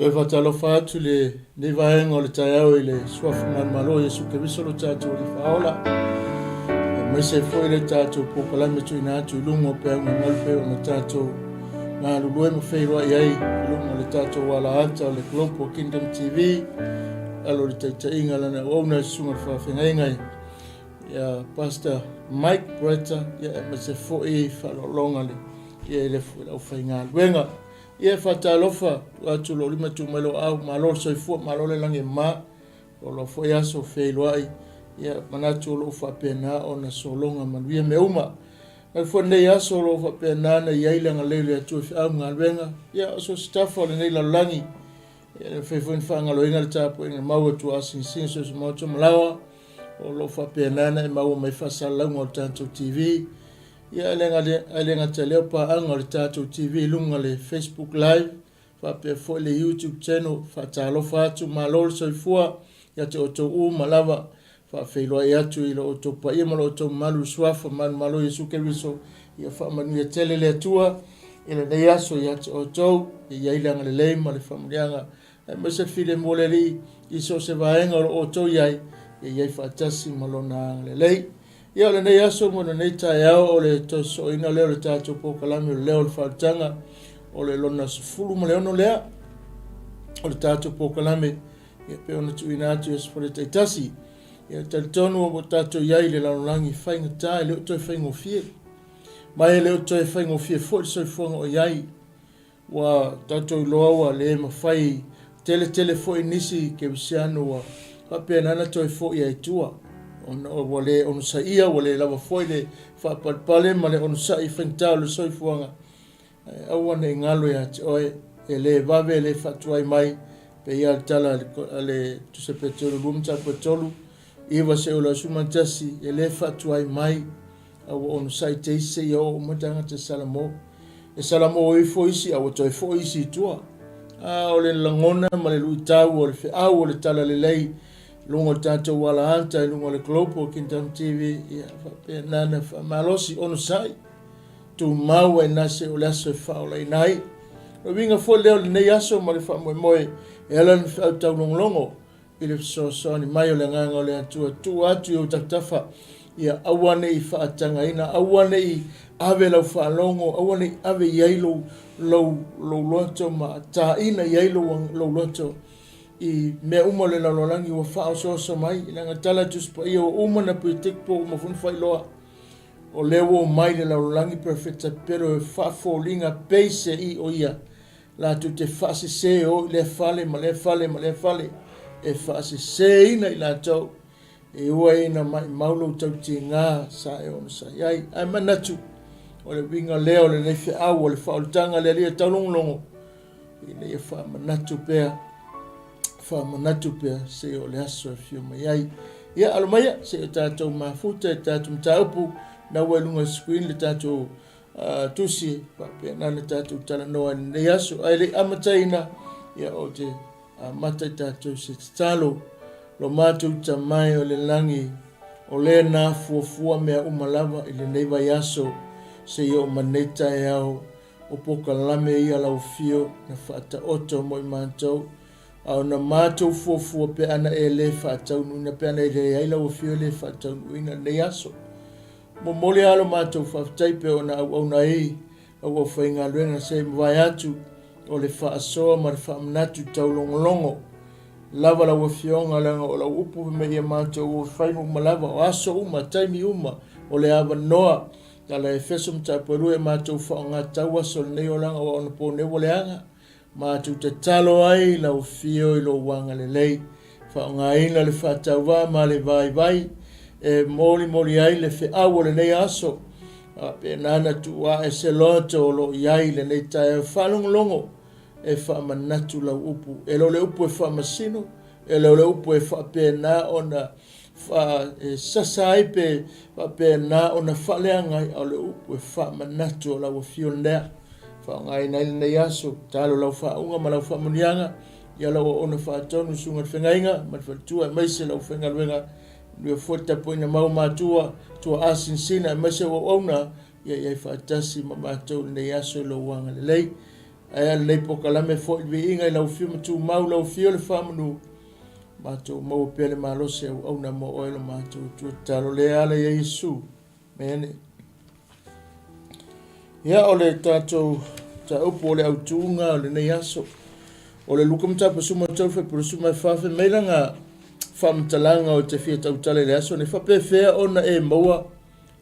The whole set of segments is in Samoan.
Toe faatalofa atu i lenei vaega o le taeao i le Suafa Manumalo o Iesu Keriso lo tatou Alii Faaola, aemaise ai foi le tatou polokalame tuuina atu i luga o peau gagalu pei ona tatou galulue ma feiloai ai i luga o le tatou alaata o le Global Kingdom TV, lalo o le taitaiga a lana auauna le Susuga i le Faafeagaiga ia Pastor Mike Bretta, ia aemaise foi faaaloaloga le ia le aufaigaluega. Ia e faatalofa tuu atu lou lima tuu mai lou au, malo le soifua, malo le lagi e mama, o lou foi aso feiloai, ia manatu o loo faapena ona sologa manuia mea uma. Mai foi lenei aso o loo faapena ona i ai le agalelei o le Atua i feau ma galuega, ia o so o se tafa o lenei lalolagi, ia e mafai foi ona faagaloina le tapuaiga mau a tuaasinasina so o se maota ma laoa, o loo faapena ona e maua mai faasalalauga o le tatou TV, Ia ae le gata i lea o paaga o le tatou TV i luga o le Facebook Live faapea foi le YouTube channel. Faatalofa atu, malo le soifua ia te outou uma lava. Faafeiloai atu i lo outou paia ma lo outou mamalu i le Suafa manumalo o Iesu Keriso. Ia faamanuia tele le Atua i lenei aso ia te outou, ia i ai le agalelei ma le faamanuiaga aemaise le filemu o le Alii i so o se vaega o lo outou i ai, ia i ai faatasi ma Lona agalelei. Ia, o lenei aso ma lenei taeao o le toe sosooina lea o le tatou polokalame o le Leo o le Faaolataga, o le lona 16 lea o le tatou polokalame, ia pei ona tuuina atu i aso fale taitasi. Ia, talitonu ua tatou i ai i le lalolagi faigata, e le o toe faigofie. Ma e le o toe faigofie foi le soifuaga o i ai. Ua tatou iloa ua le mafai tele tele foi nisi kerisiano ua faapena ona toe foi ai tua ona ua le onosaia, ua le lava foi le faapalepale ma le onosai i faigata o le soifuaga. Ae aua ne i galo ia te oe, e le vave e le faatuai mai, pei lava le tala a le Tusi a Peteru 2 mataupu e 3, 9 seia oo i le 11, e le faatuai mai. A ua onosai te isi seia oo uma tagata e salamo. E salamo ifo isi a ua toe foi isi i tua. A o le lagona ma le luitau o le feau o le talalelei i luga o le tatou alaata i luga o le Global Kingdom TV, ia faapena ona faamalosi, onosai, tumau ai na se o le aso e faaolaina ai. O le uiga foi lea o lenei aso ma le faamoemoe e ala i le feau taulogologo I le fesoasoani mai o le Agaga o le Atua, tuu atu i ou tafatafa, ia aua ne i faatagaina, aua ne i ave lau faalogo, aua ne i ave i ai lou, lou, lou loto ma taina i ai lou, lou loto i mea uma o le lalolagi ua faaosooso mai. Leaga tala Tusi Paia ua uma ona predict po ua uma foi ona faailoa. O lea ua omai le lalolagi perofeta pepelo e faafoliga peiseai o ia Latou te faasese o i lea fale ma lea fale ma lea fale, e faaseseina i latou, e ua ina maimau lou tautiga sa e onosai ai. Ae manatu, o le uiga lea o lenei feau o le faaolataga a le Alii e taulogologo, ina ia faamanatu pea, faamanatu pea seia o le aso e afio mai ai. Ia, alo maia, seia o tatou mafuta i tatou mataupu, na ua i luga o le screen le tatou Tusi, faapena ona tatou talanoa i lenei aso. Ae le i amataina, ia ou te amata i tatou se tatalo. Lo matou Tama e o le lagi, o lea na fuafua mea uma lava i lenei vaiaso seia oo mai lenei taeao, o polokalame ia lau afio na faataoto mo i matou, a o na matou fuafua pe ana e le faataunuuina, pe ana e leai lau afio e le faataunuuina lenei aso. Momoli lava lo matou faafetai pei ona auauna ai au aufaigaluega se i mavae atu o le faasoa ma le faamanatu taulogologo lava lau Afioga leaga o lau upu fai mai ia matou o fai uma lava o aso uma taimi uma o le avanoa tala Efeso mataupu e lua e matou faaaoga aso o lenei olaga aua ona po nei ua leaga Matou tatalo ai i lau Afio i lou agalelei, faaaogaina le faatauvaa ma le vaivai e molimoli ai le feau o lenei aso, faapena ona tuu ae se loto o lo o i ai i lenei taeao faalogologo e faamanatu lau upu. E le o le upu e faamasino, e le o le upu e faapena ona e sasa ai pe faapena ona faaleaga ai, a o le upu e faamanatu o lau Afio lea. Faaaogaina ai lenei aso, tatalo lau faauuga ma lau faamanuiaga ia lau auauna faatonu, Susuga i le Feagaiga ma le Faletua aemaise lau aufaigaluega, manuia foi le tapuaiga mau matua, tuaa sinasina aemaise au auauna, ia i ai faatasi ma matou i lenei aso i lou agalelei. Ae a lenei polokalame foi le viiga i lau afio ma tumau, lau afio le faamanu, matou maua pea le malosi e auauna mo oe lo matou Atua. Tatalo lea ala ia Iesu. Amene. Ia, o le tatou mataupu o le autuga o lenei aso, o le Luka mataupu 13 fuaiupu 24, fai mai lana faamatalaga o te fia tautala i le aso nei, faapefea ona e maua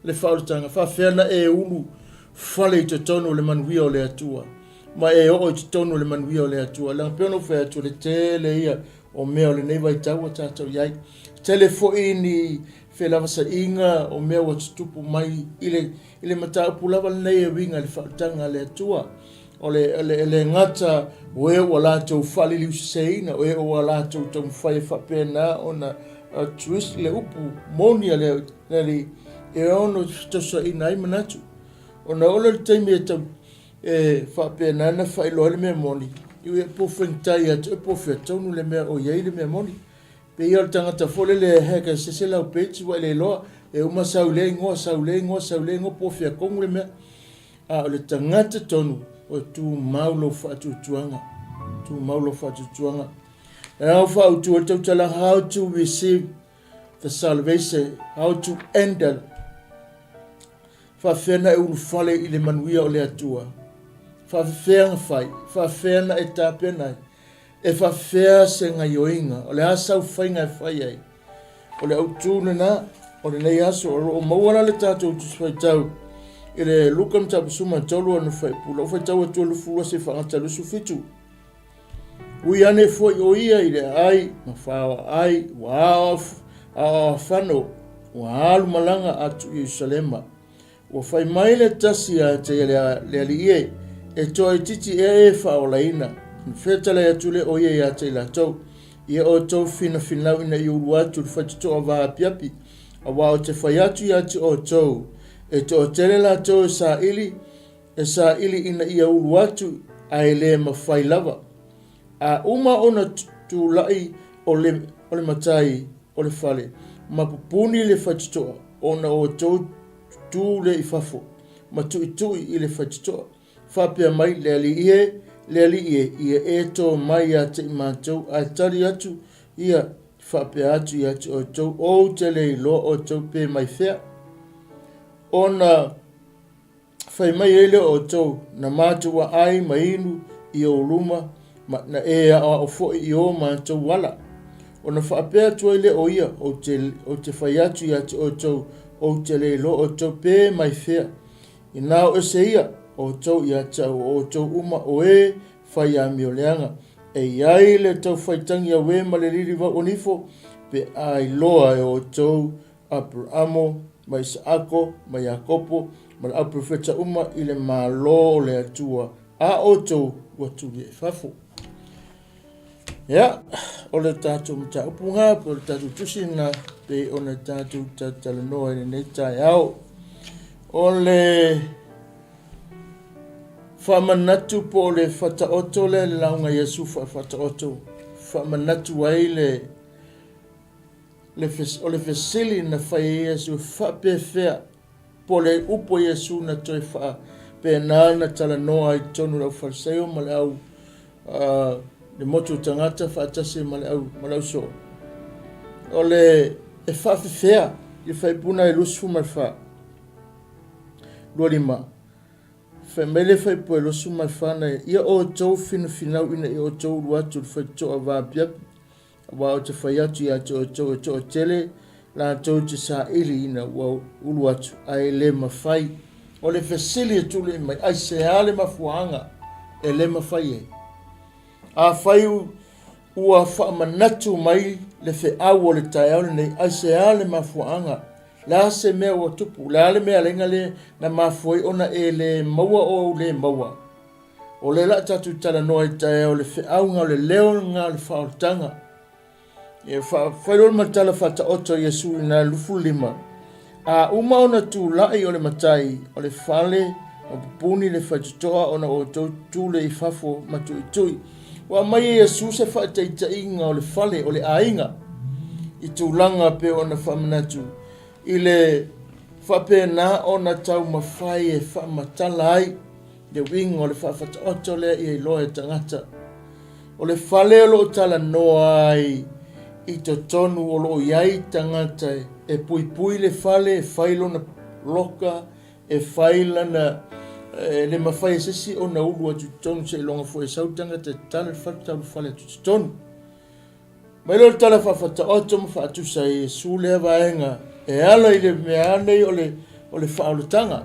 le faaolataga, faafefea ona e ulu fale i totonu o le manuia o le Atua, ma e oo i totonu o le manuia o le Atua. Leaga pei ona ou fai atu, o le tele ia o mea o lenei vaitau ua tatou i ai. Tele foi ni felavasaiga o mea ua tutupu mai i le, i le mataupu lava lenei e uiga i le faaolataga a le Atua. O le, o le, e le gata o e ua latou faaliliuseseina, o e ua latou taumafai e faapena ona uh, twist le upu moni a le, le Alii, e ono fetosoaina ai manatu. Ona oo lea o le taimi e tau e faapena ona faailoa ai le mea moni, e po faigata ia te oe po o fea tonu le mea o i ai le mea moni. Pei o le tagata foi lele e hack e se isi lau page ua e le iloa, e uma sau lea igoa, sau lea igoa, sau lea igoa, po o fea tonu le mea. A o le tagata tonu, o tumau lou faatuatuaga, tumau lou faatuatuaga. E ao faautu ai le tautalaga, how to receive the salvation, how to enter Faafefea na e ulufale i le manuia o le Atua? Faafefea na fai? Faafefea na e tapena ai? E faafefea se gaioiga? O le a sau faiga e fai ai? O le autu lena o lenei aso. O lo o maua la le tatou Tusi Faitau i le Luka mataupu 13 ana fuaiupu. Lau faitau atu e 22 seia faagata 27. Ui ane foi o ia i le aai ma faoa ai, ua aoaoafano, ua alu malaga atu i Ierusalema. Ua fai mai le tasi ia te ia le alii e, e toaitiiti ea e faaolaina. Ona fetalai atu lea o ia ia te i latou, Ia outou finafinau ina ia ulu atu le faitotoa vaapiapi, aua ou te fai atu ia te outou, e toatele latou e saili, e saili ina ia ulu atu ae le mafai lava. A uma ona tulai o le, o le matai o le fale, ma pupuni le faitotoa, ona outou tutū lea i fafo, ma tuitui i le faitotoa, faapea mai, Le Alii e, le Alii e, ia e tō mai ia te i mātou, ae tali atu ia, faapea atu ia te outou, Ou te le iloa outou pe mai fea. Ona Fai mai ai lea o outou, na mātou aai ma inu i ou luma, ma na e aoao foi i ō mātou ala. Ona faapea atu ai lea o ia, ou te, ou te fai atu ia te outou, ou te le iloa outou pe mai fea. Inā o ese ia, outou ia te au o outou uma o e fai amioleaga. E i ai le taufaitagi auē ma le lilivau o nifo, pe a iloa e outou Aperamo, ma Isaako, ma Iakopo, ma le au perofeta uma i le Malo o le Atua, a outou ua tuli i fafo. Ia, o le tatou mataupu lena, po o le tatou tusi lena, pei ona tatou talatalanoa i lenei taeao. O le faamanatu po o le faataoto lea le lauga Iesu faataoto, faamanatu ai le Le o le fesili na fai e Iesu, e faapefea, po o le upu a Iesu na toe faapena na talanoa ai i totonu o le aufalesaio ma le au le motu o tagata faatasi ma le au ma le ausoo. O le e faafefea i le faipuna e 24 25 Fai mai le faipua e 24 na ia outou finafinau ina ia outou ulu atu i le faitotoa vaapiapi Aua ou te fai atu ia te outou e toatele latou te saili ina ua ulu atu, ae le mafai. O le fesili e tuli mai, aisea le mafuaaga e le mafai ai? Afai ua faamanatu mai le feau o le taeao lenei, aisea le mafuaaga? Le a se mea ua tupu? Le a le mea laina le na mafua ai ona e le maua o ou le maua? O lea la a tatou talanoa i taeao le feauga o le leo lena o le faaolataga. E fai loa ma tala faataoto a Iesu i na 25. A uma ona tulai o le matai o le fale ma pupuni le faitotoa ona outou tule i fafo ma tuitui. Ua aumai e Iesu se faataitaiga o le fale o le aiga i tulaga pei ona faamanatu i le faapena ona taumafai e faamatala ai. Le uiga o le faafataoto lea ia iloa e tagata. O le fale o lo o talanoa ai i totonu o lo o i ai tagata e puipui le fale, e fai lona loka, e fai lana e le mafai e se isi ona ulu atu i totonu seiloga foi e sau le tagata e tatala le fale faatoa ulufale atu i totonu. Mai lea o le tala faafataoto ma faatusa e Iesu lea vaega e ala i le mea nei o le, o le faaolataga.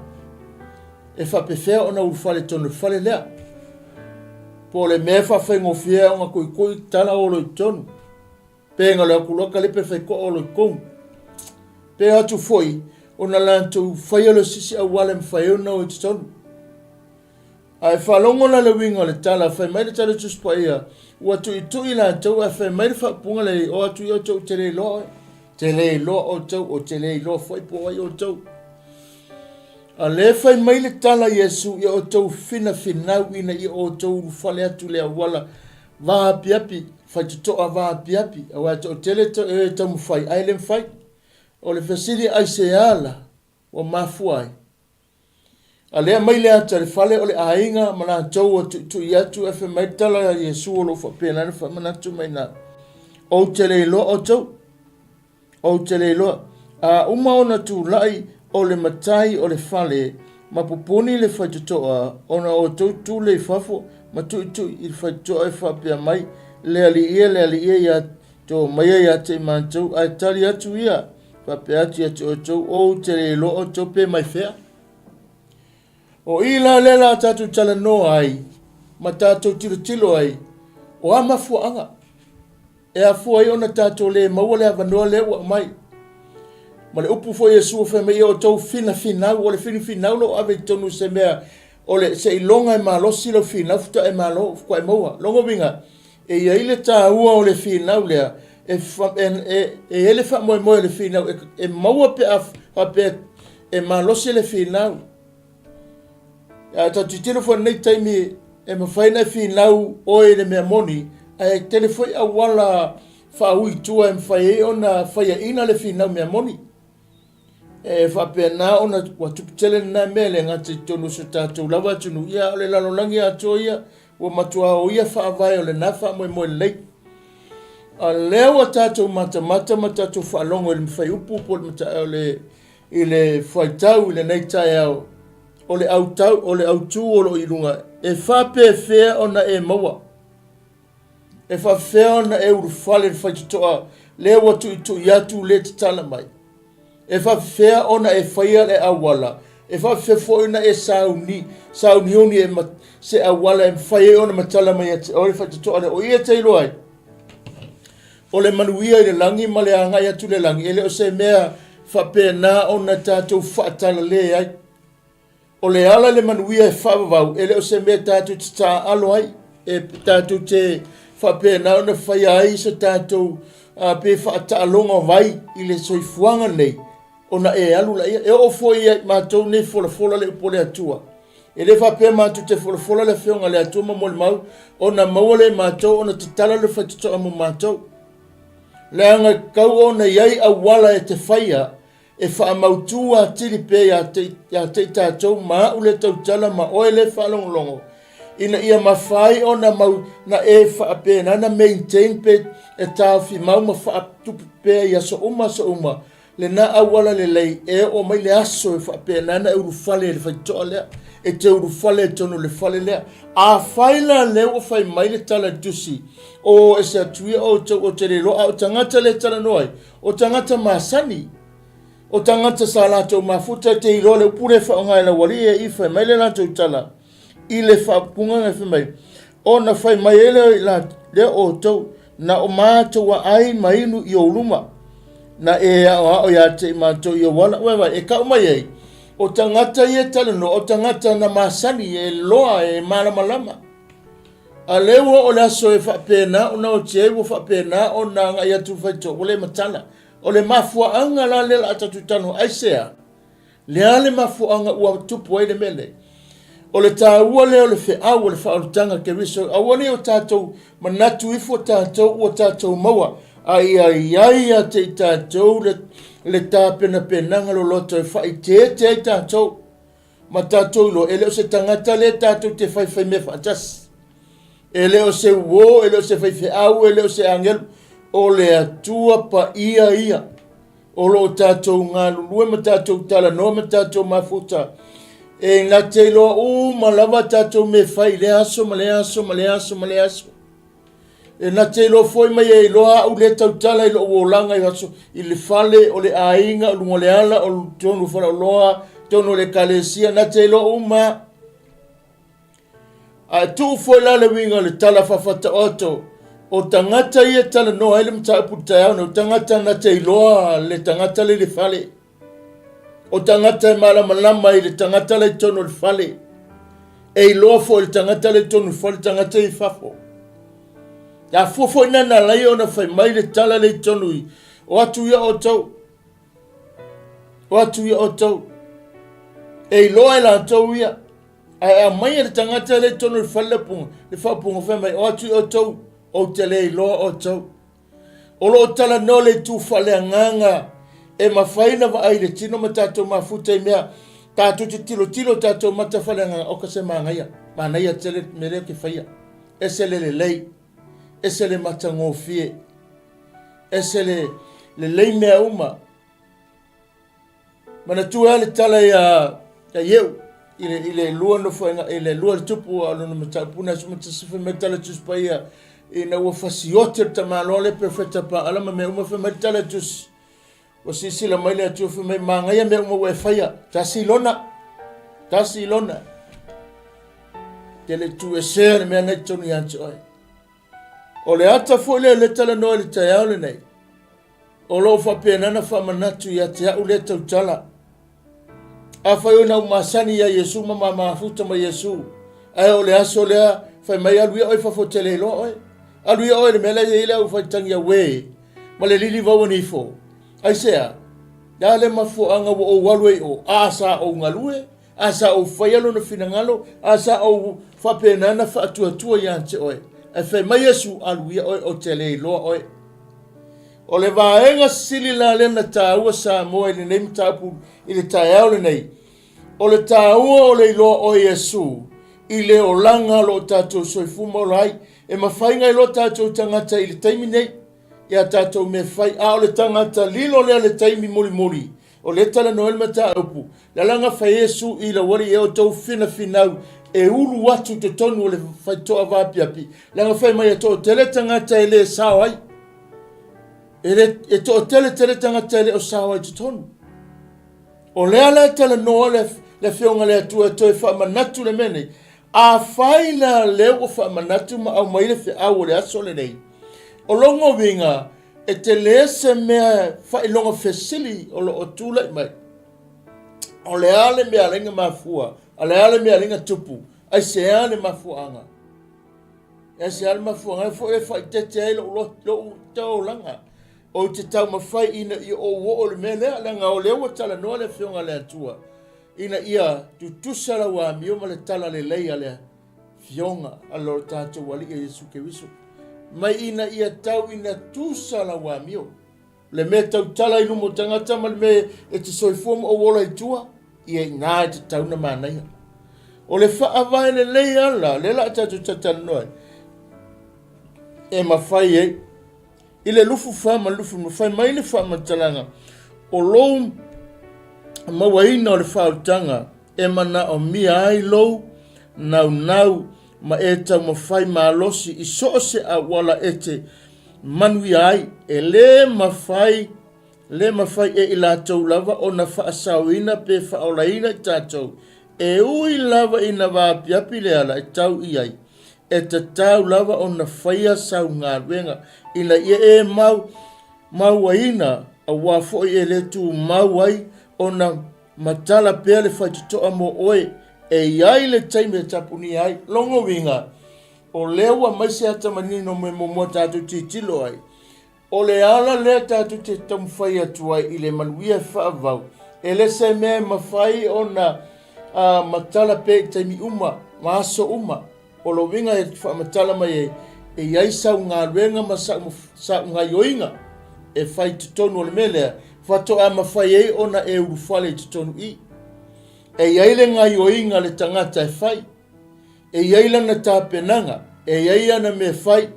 E faapefea ona ulufale tonu le fale lea? Po o le mea e faafaigofie ona tuitui tala olo i totonu. Pe na le atu loa kalepe faitoa olo i totonu. Pe atu foi ona latou faia le sisi auala e mafai ai ona o i totonu. Ae faalogo la le uiga o le tala, fai mai le tala i Tusi Paia, ua tuitui latou, ae fai mai le faaupuga lea, o atu ia outou, ou te le iloa oe. Te le iloa outou, ou te le iloa foi po o ai outou. A lea fai mai le tala Iesu, ia outou finafinau ina ia outou ulufale atu le auala vaapiapi, faitotoa vaapiapi, aua e toatele e taumafai, ae le mafai. O le fesili aisea la ua mafua ai? A lea mai le ata i le fale o le aiga ma latou ua tuitui atu, ae fai mai le tala a Iesu o lo o faapena ona faamanatu mai na, Ou te le iloa outou, ou te le iloa. A uma ona tulai o le matai o le fale ma pupuni le faitotoa, ona outou tu lea i fafo ma tuitui i le faitotoa e faapea mai, Le Alii e, le Alii e, ia to maia ia te i matou, ae tali atu ia, Faapea atu ia te outou, ou te le iloa outou pe mai fea. O i la lea la tatou talanoa ai ma tatou tilotilo ai, o a mafuaaga e afua ai ona tatou le maua le avanoa lea ua aumai. Ma le upu foi Iesu ua fai mai, ia outou finafinau, o le finafinau lou ave i totonu o se mea, o le seiloga e malosi lau finau faatoa e malo, faatoa e maua. Lona uiga, E i ai le taua o le finau lea, e, e, e, e i ai le faamoemoe o le finau e, e maua pe a faapea e malosi le finau. A tatou tilotilo foi i lenei taimi e mafai ona e finau oe i le mea moni, ae tele foi auala faaui i tua e mafai ai ona faiaina le finau mea moni. E faapena ona ua tupu tele lena mea e le gata i totonu o si o tatou lava atunuu, ia a o le lalolagi atoa ia ua matua oia faavae o lena faamoemoe lelei. A lea ua tatou matamata ma tatou faalogo i le mafaiupu po o le, i le fuaitau i lenei taeao, o le autau, o le autū o lo o i luga, e faapefea ona e maua? E faafefea ona e ulufale le faitotoa lea ua tuitui atu le tatala mai? E faafefea ona e faia le auala? E faafefea foi ona e sauni, sauniuni e ma, se auala e mafai ai ona matala mai ia te oe le faitotoa lea? O i e te iloa ai, o le manuia i le lagi ma le agai atu i le lagi, e le o se mea faapena ona tatou faatalale ai. O le ala i le manuia e faavavau, e le o se mea tatou te taaalo ai, e tatou te faapena ona faia ai se tatou pe faataaloga vai i le soifuaga nei, ona e alu laia. E oo foi ia i matou nei folafola le upu a le Atua. E le faapea matou te folafola le Afioga a le Atua ma molimau, ona maua lea e matou ona tatala le faitotoa mo matou. Leaga e tatau ona i ai auala e te faia E faamautu atili pea ia te, ia te i tatou ma au le tautala ma oe le faalogologo, ina ia mafai ona mau na e faapena na maintain pe e taofi mau ma faatupu pea i aso uma aso uma lena auala lelei e oo mai le aso e faapena na e ulufale i le faitotoa lea, e te ulufale i totonu o le fale lea. Afai la lea ua fai mai le tala i le tusi, o ese atu ia outou ou te le iloa, a o tagata lea e talanoa ai, O tagata masani, o tagata sa latou mafuta e te iloa le upu lea e faaaoga e laualii e i fai mai le latou tala i le faaupuga e fai mai, ona fai mai ai lea, lea outou, na o matou aai ma inu i ou luma, na e aoao ia te i matou i ou ala. Ua vai, e kau mai ai, o tagata ia e talanoa, o tagata na masani, e loa, e malamalama. A lea ua oo le aso e faapena ona oti ai, ua faapena ona agai atu le faitoa, ua le matala. O le mafuaaga la lea o le a tatou talanoa, aisea? Le a le mafuaaga ua tupu ai le mea lenei? O le taua lea o le feau o le faaolataga Keriso, aua ne i o tatou manatu ifo tatou ua tatou maua, a ia i ai ia te i tatou le, le tapenapenaga loloto e faaeteete ai tatou. Ma tatou iloa, e le o se tagata lea tatou te faifaimea faatasi. E le o se uo, e le o se faifeau, e le o se agelu. O le Atua Paia ia. O lo o tatou galulue ma tatou talanoa ma tatou mafuta. E na te iloa uma lava tatou mea fai i lea aso ma lea aso ma lea aso ma lea aso. E na te iloa foi mai e iloa au lea tautala i lou olaga i aso i le fale o le aiga o luga o le ala o tonu faleoloa tonu o le ekalesia na te iloa uma. Ae tuu foi la le uiga o le tala faafataoto, o tagata ia e talanoa ai le mataupu i le taeao nei, o tagata na te iloa le tagata le i le fale. O tagata e malamalama i le tagata le i totonu o le fale. E iloa foi le tagata le i totonu o le fale, tagata i fafo. E afua foi na na ala ai ona fai mai le tala le i totonu i, o atu ia outou. O atu ia outou. E iloa e latou ia. Ae aumai e le tagata lea i totonu o le fale le upuga, le faaupuga fai mai, o atu i outou, ou te le iloa outou. O lo o talanoa le itu faaleagaga e mafai ona vaai i le tino ma tatou mafuta i mea tatou te tilotilo tatou mata faaleagaga, oka se manaia, manaia tele le mea lea ou te faia. Ese le lelei, ese le matagofie, ese le lelei mea uma. Manatua lava le tala ia Ieu i le lua nofoaiga i le lua le tupu a lona mataupu na 11 fai mai le tala Tusi Paia ina ua fasiote le tamaloa le perofeta Paala ma mea uma fai mai le tala Tusi ua silasila mai le Atua fai mai manaia mea uma ua e faia tasi lona tasi lona te le tuuesea le mea nei totonu ia te oe. O le ata foi lea le talanoa i le taeao lenei. O lo o faapena ona faamanatu ia te au lea tautala. Afai ona ou masani ia Iesu ma ma mafuta ma Iesu, ae o le aso lea fai mai alu ia oe i fafo te le iloa oe. Alu ia oe i le mea la e i ai le aufaitagi auē ma le lili vauanifo. Aisea? Le a le mafuaaga ua ou alu ai i o? A sa ou galue? A sa ou faia lona finagalo? A sa ou faapena ona faatuatua ia te oe? Ae fai mai Iesu, Alu ia oe, ou te le iloa oe. O le vaega sili la lea na taua Samoa i lenei mataupu i le taeao lenei, o le taua o le iloa o Iesu i le olaga o lo o tatou soifua ma ola ai. E mafai ona iloa tatou tagata i le taimi nei i a tatou mea fai, a o le tagata lilo lea le taimi mulimuli o lea e talanoa ai le mataupu, le alaga fai Iesu i laualii e outou finafinau e ulu atu i totonu o le faitoa vaapiapi, leaga fai mai e toatele tagata e le sao ai. E, le, e toatele tele tagata e le o sao ai i totonu. O lea la e talanoa le, le afioga le Atua e toe faamanatu le mea nei. Afai la lea ua faamanatu ma aumai le feau o le aso lenei, o lona uiga e tele se mea faailoga fesili o lo o tulai mai. O le a le mea alai na mafua? A le a le mea alai na tupu? Aisea le mafuaaga? Aisea le mafuaaga foi e faaeteete ai lou, lou taulaga? Ou te taumafai ina ia ou oo i le mea lea, leaga o lea ua talanoa le Afioga a le Atua ina ia tutusa lau amio ma le tala lelei a le Afioga a lo tatou Alii a Iesu Keriso, mai ina ia tau ina tusa lau amio. Le mea tautala i luma o tagata ma le mea e te soifua ma ou ola i tua, ia i ina e tatau na manaia. O le faavae lelei ala, lea la a tatou talatalanoa ai, e mafai ai. I le lufu fa ma le lufu lima, fai mai le faamatalaga, o lou mauaina o le faaolataga e manaomia ai lou naunau ma e taumafai malosi i so o se auala e te manuia ai, e le mafai, le mafai e i latou lava ona faasaoina pe faaolaina i tatou, e ui lava ina vaapiapi le ala e tau i ai, e tatau lava ona faia sau galuega ina ia e mau, mauaina, aua foi e le tumau ai ona matala pea le faitotoa mo oe, e i ai le taimi e tapunia ai. Lona uiga, o lea ua aumai se ata manino mo muamua tatou tilotilo ai, o le ala lea tatou te taumafai atu ai i le manuia e faavavau, e le se mea e mafai ona uh, matala pea i taimi uma ma aso uma. O lou uiga e faamatala mai ai, e i ai sau galuega ma sau, sau gaioiga e fai i totonu o le mea lea, faatoa mafai ai ona e ulufale i totonu i. E i ai le gaioiga a le tagata e fai. E i ai lana tapenaga, e i ai ana mea e fai.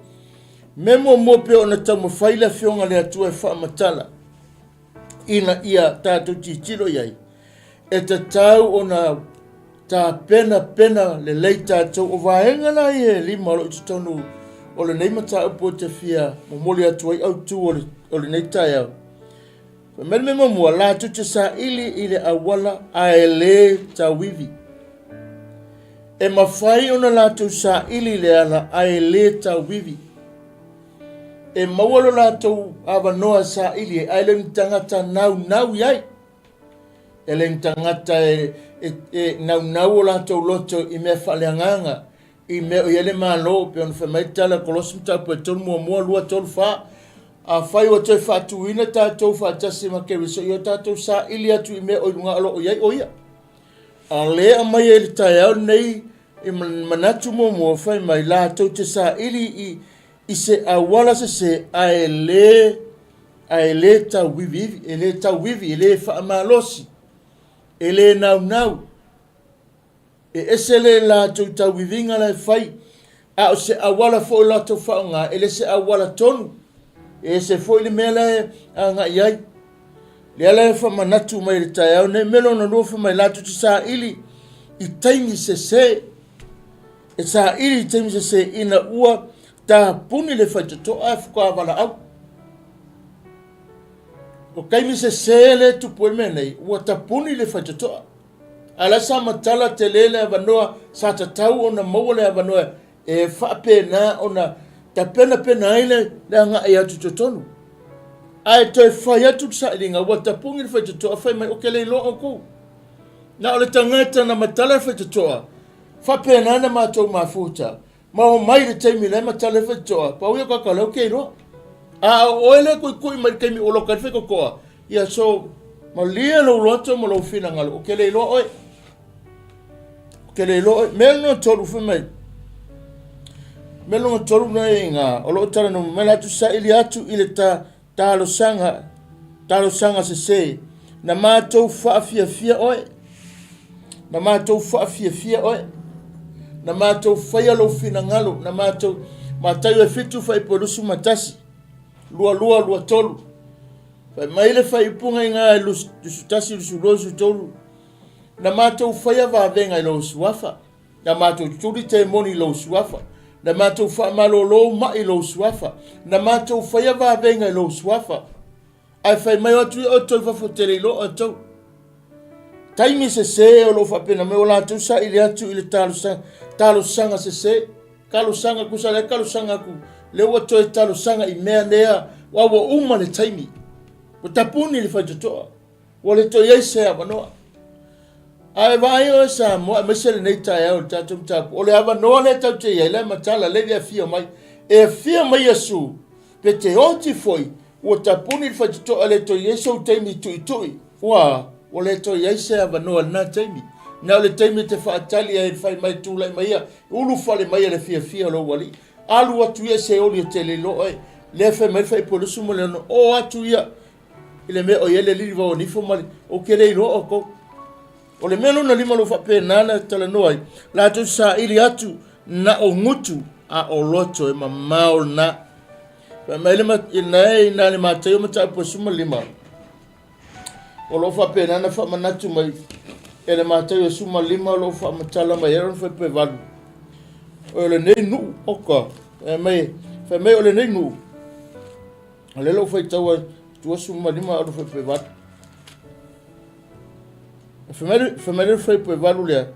Mea muamua pei ona taumafai le Afioga a le Atua e faamatala ina ia tatou tilotilo i ai, e tatau ona tapenapena lelei tatou. O vaega la ia e lima o lo o i totonu o lenei mataupu ou te fia momoli atu ai autu o lenei taeao. Fai mai le mea muamua, latou te saili i le auala ae le tauivi. E mafai ona latou saili i le ala ae le tauivi. E maua lo latou avanoa e saili ai, ae le o ni tagata naunau i ai. E le ni tagata e, e, e naunau o latou loto i mea faaleagaga, i mea o i ai le Malo, pei ona fai mai le tala Kolosi mataupu e 3 muamua, 2, 3, 4. Afai ua toe faatuina tatou faatasi ma Keriso, ia tatou saili atu i mea o i luga o lo o i ai o ia. A o lea e aumai ai i le taeao lenei i manatu muamua, fai mai latou te saili i, i se auala sese ae le ae le tauiviivi, e le tauivi, e le faamalosi, e le naunau. E ese le latou tauiviga la e fai, a o se auala foi o latou faaaoga, e le se auala tonu. E ese foi le mea la e agai ai. Lea la e faamanatu mai i le taeao nei, mea lona lua fai mai latou te saili i taimi sese. E saili i taimi sese ina ua tapuni le faitotoa ae faatoa valaau. O taimi sese lea e tupu ai le mea nei, ua tapuni le faitotoa. A la sa matala tele le avanoa, sa tatau ona maua le avanoa e faapena ona tapenapena ai le, le agai atu i totonu. Ae toe fai atu le sailiga, ua tapuni le faitotoa, fai mai, ou te le iloa outou. Na o le tagata na matala le faitotoa, faapena na matou mafuta. Ma omai i le taimi la e matala ai le faitotoa, pau ia o kaka lea ou te iloa. A o oe lea e tuitui mai i le taimi ua loka ai le faitotoa, ia so malie lou loto ma lou finagalo, ou te le iloa oe. Ou te le iloa oe. Mea lona tolu fai mai, mea lona tolu na e iga, o lo o talanoa mai latou saili atu i le ta, Talosaga, talosaga sese, na matou faafiafia oe, na matou faafiafia oe, na matou faia lou finagalo, na matou, Mataio e 7 fuaiupu 21, 22, 23. Fai mai le faaiupuga i gā e 21, 22, 23, na matou faia vavega i lou suafa. Na matou tuli temoni i lou suafa. Na matou faamalolo ma'i i lou suafa. Na matou faia vavega i lou suafa. Ae fai mai o atu ia outou i fafo tele i loa outou. Taimi sese o lo o faapena mai o latou saili atu i le talosaga, talosaga sese, talosaga tusa lea talosaga atu, lea ua toe talosaga i mea lea, ua ua uma le taimi. Ua tapuni le faitotoa. Ua le toe i ai se avanoa. Ae vaai oe Samoa, aemaise lenei taeao i le tatou mataupu, o le avanoa lea tatou te i ai, la e matala, lea e afio mai. E afio mai Iesu, pe te oti foi, ua tapuni le faitotoa, e le toe i ai sou taimi tuitui. Ua, ua le toe i ai se avanoa i lena taimi. Na o le taimi e te faatali ai, fai mai, tulai mai ia, ulufale mai ia le fiafia o lou Alii. Alu atu ia i Seoli e te le iloa oe. Lea e fai mai le Fuaiupu 26, o atu ia, i le mea o i ai le liliva o nifo ma le, ou te le iloa outou. O le mea lona lima o lo o faapena na talanoa ai, latou saili atu na o gutu a o loto e mamao lena. Fai mai le na e ina le Mataio mataupu e 15, o lo o faapena na faamanatu mai e le Mataio e 15 o lo o faamatala mai ai lona fuaiupu e 8. O lenei nuu, oka, fai mai, fai mai o lenei nuu, O lea la ua faitau ai 25 alu fuaiupu e 8. Fai mai le fuaiupu e 8 lea,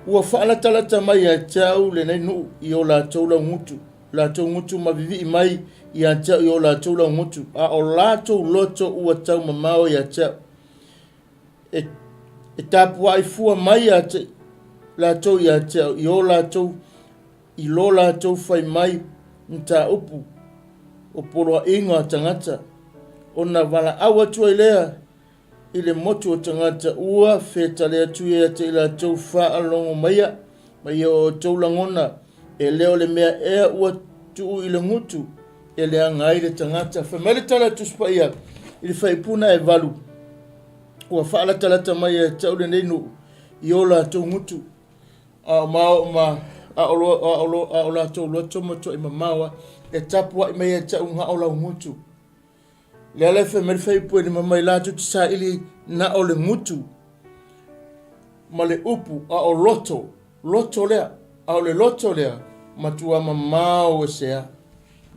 ua faalatalata mai ia te au lenei nuu i o latou laugutu, latou gutu ma vivii mai ia te au i o latou laugutu, a o latou loto ua taumamao ia te au. E, e tapuai fua mai ia te latou ia te au i o latou I lo latou fai mai mataupu o poloaiga a tagata, ona valaau atu ai lea i le motu o tagata ua fetale atu ia te i latou faalogo maia mai o outou lagona, e le o le mea ea ua tuu i le gutu e leaga ai le tagata. Fai mai le tala a Tusi Paia i le faipuna e 8, ua faalatalata mai ia te au lenei nuu. i o latou gutu, a o ma, ma a o, lo, a o, lo, a o latou loto matuai mamao a, e tapuai mai ia te au na o lau gutu. Lea la e fai mai le faipue lima mai latou te saili na o le gutu ma le upu, a o loto, loto lea, a o le loto lea, matua mamao ese a.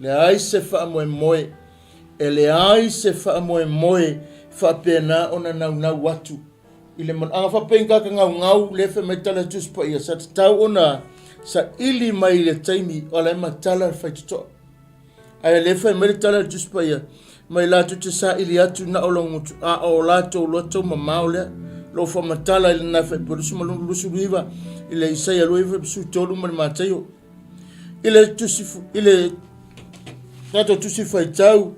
Leai se faamoemoe, e leai se faamoemoe faapena ona naunau atu i le manaoga faapea i tagata gaugau lea fai mai tala Tusi Paia sa tatau ona saili mai i le taimi o la e matala le faitotoa. Ae lea fai mai le tala a le Tusi Paia mai latou te saili atu na o logutu a o latou loto mamao lea lou faamatala i lena faipua 29 i le Isaia 23 ma le Mataio i le tusi i le tatou tusi faitau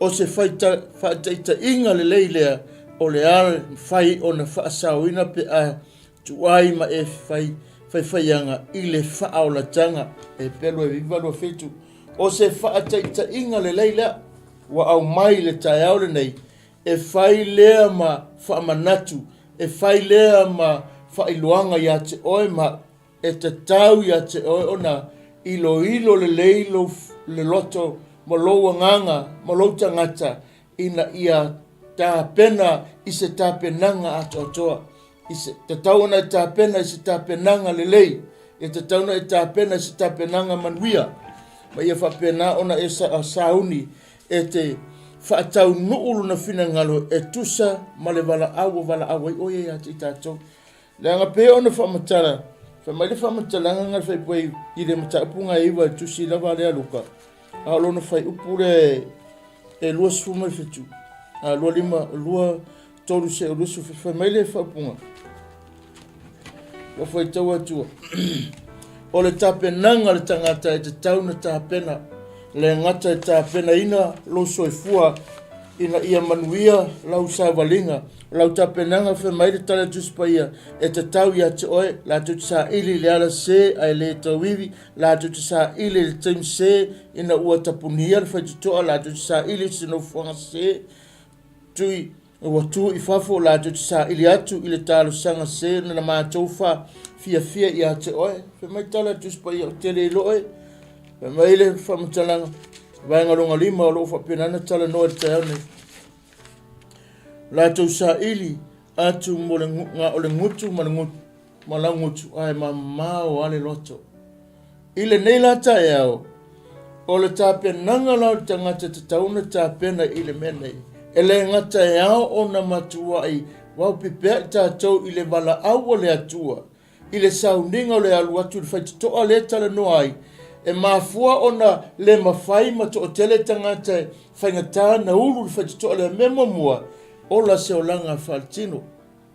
o se faataitaiga lelei lea o le a mafai ona faasaoina pe a tuai ma e fai faifaiaga i le faaolataga e pelu e 927. O se faataitaiga lelei lea ua aumai i le taeao lenei e fai lea ma faamanatu, e fai lea ma faailoaga ia te oe ma E tatau ia te oe ona iloilo lelei lou le loto ma lou agaga ma lou tagata ina ia tapena i se tapenaga atoatoa. I se, tatau ona e tapena i se tapenaga lelei. E tatau ona e tapena i se tapenaga manuia. Ma ia faapena ona e sauni e te faataunuu lona finagalo e tusa ma le valaau ua valaau ai oe ia te i tatou. Leaga pei ona faamatala, fai mai le faamatalaga na le faipue i le mataupu na e iwa e tusi lava lea Luka, a o lona faiupu lea e 27, a 25, 2, 3 seia 27, fai mai le faaupuga, ua faitau atua, o le tapenaga a le tagata e tatau na tapena, le gata e tapenaina lou soifua ina ia manuia lau savaliga, O lau tapenaga fai mai le tala Tusi Paia, e tatau ia te oe, latou te saili i le ala sē ae le tauivi, latou te saili i le taimi sē ina ua tapunia le faitotoa, latou te saili i se nofoaga sē tui ua tu i fafo, latou te saili atu i le talosaga sē na matou faafiafia ia te oe. Fai mai tala Tusi Paia, ou te le iloa oe. Fai mai le faamatalaga, vaega lona lima o lo o faapena ona talanoa i le taeao nei. Latou saili atu mo le na o le gutu ma le gutu ma lau gutu ae mamao a le loto. I lenei la taeao, o le tapenaga la o le tagata tatau ona tapena i le mea nei, e le gata e ao ona matuai vaopipea'i tatou i le valaau a le Atua, i le sauniga o le alu atu i le faitotoa lea e talanoa ai, e mafua ona le mafai ma toatele tagata e faigata na ulu i le faitotoa lea. Mea muamua, ola se olaga faaletino,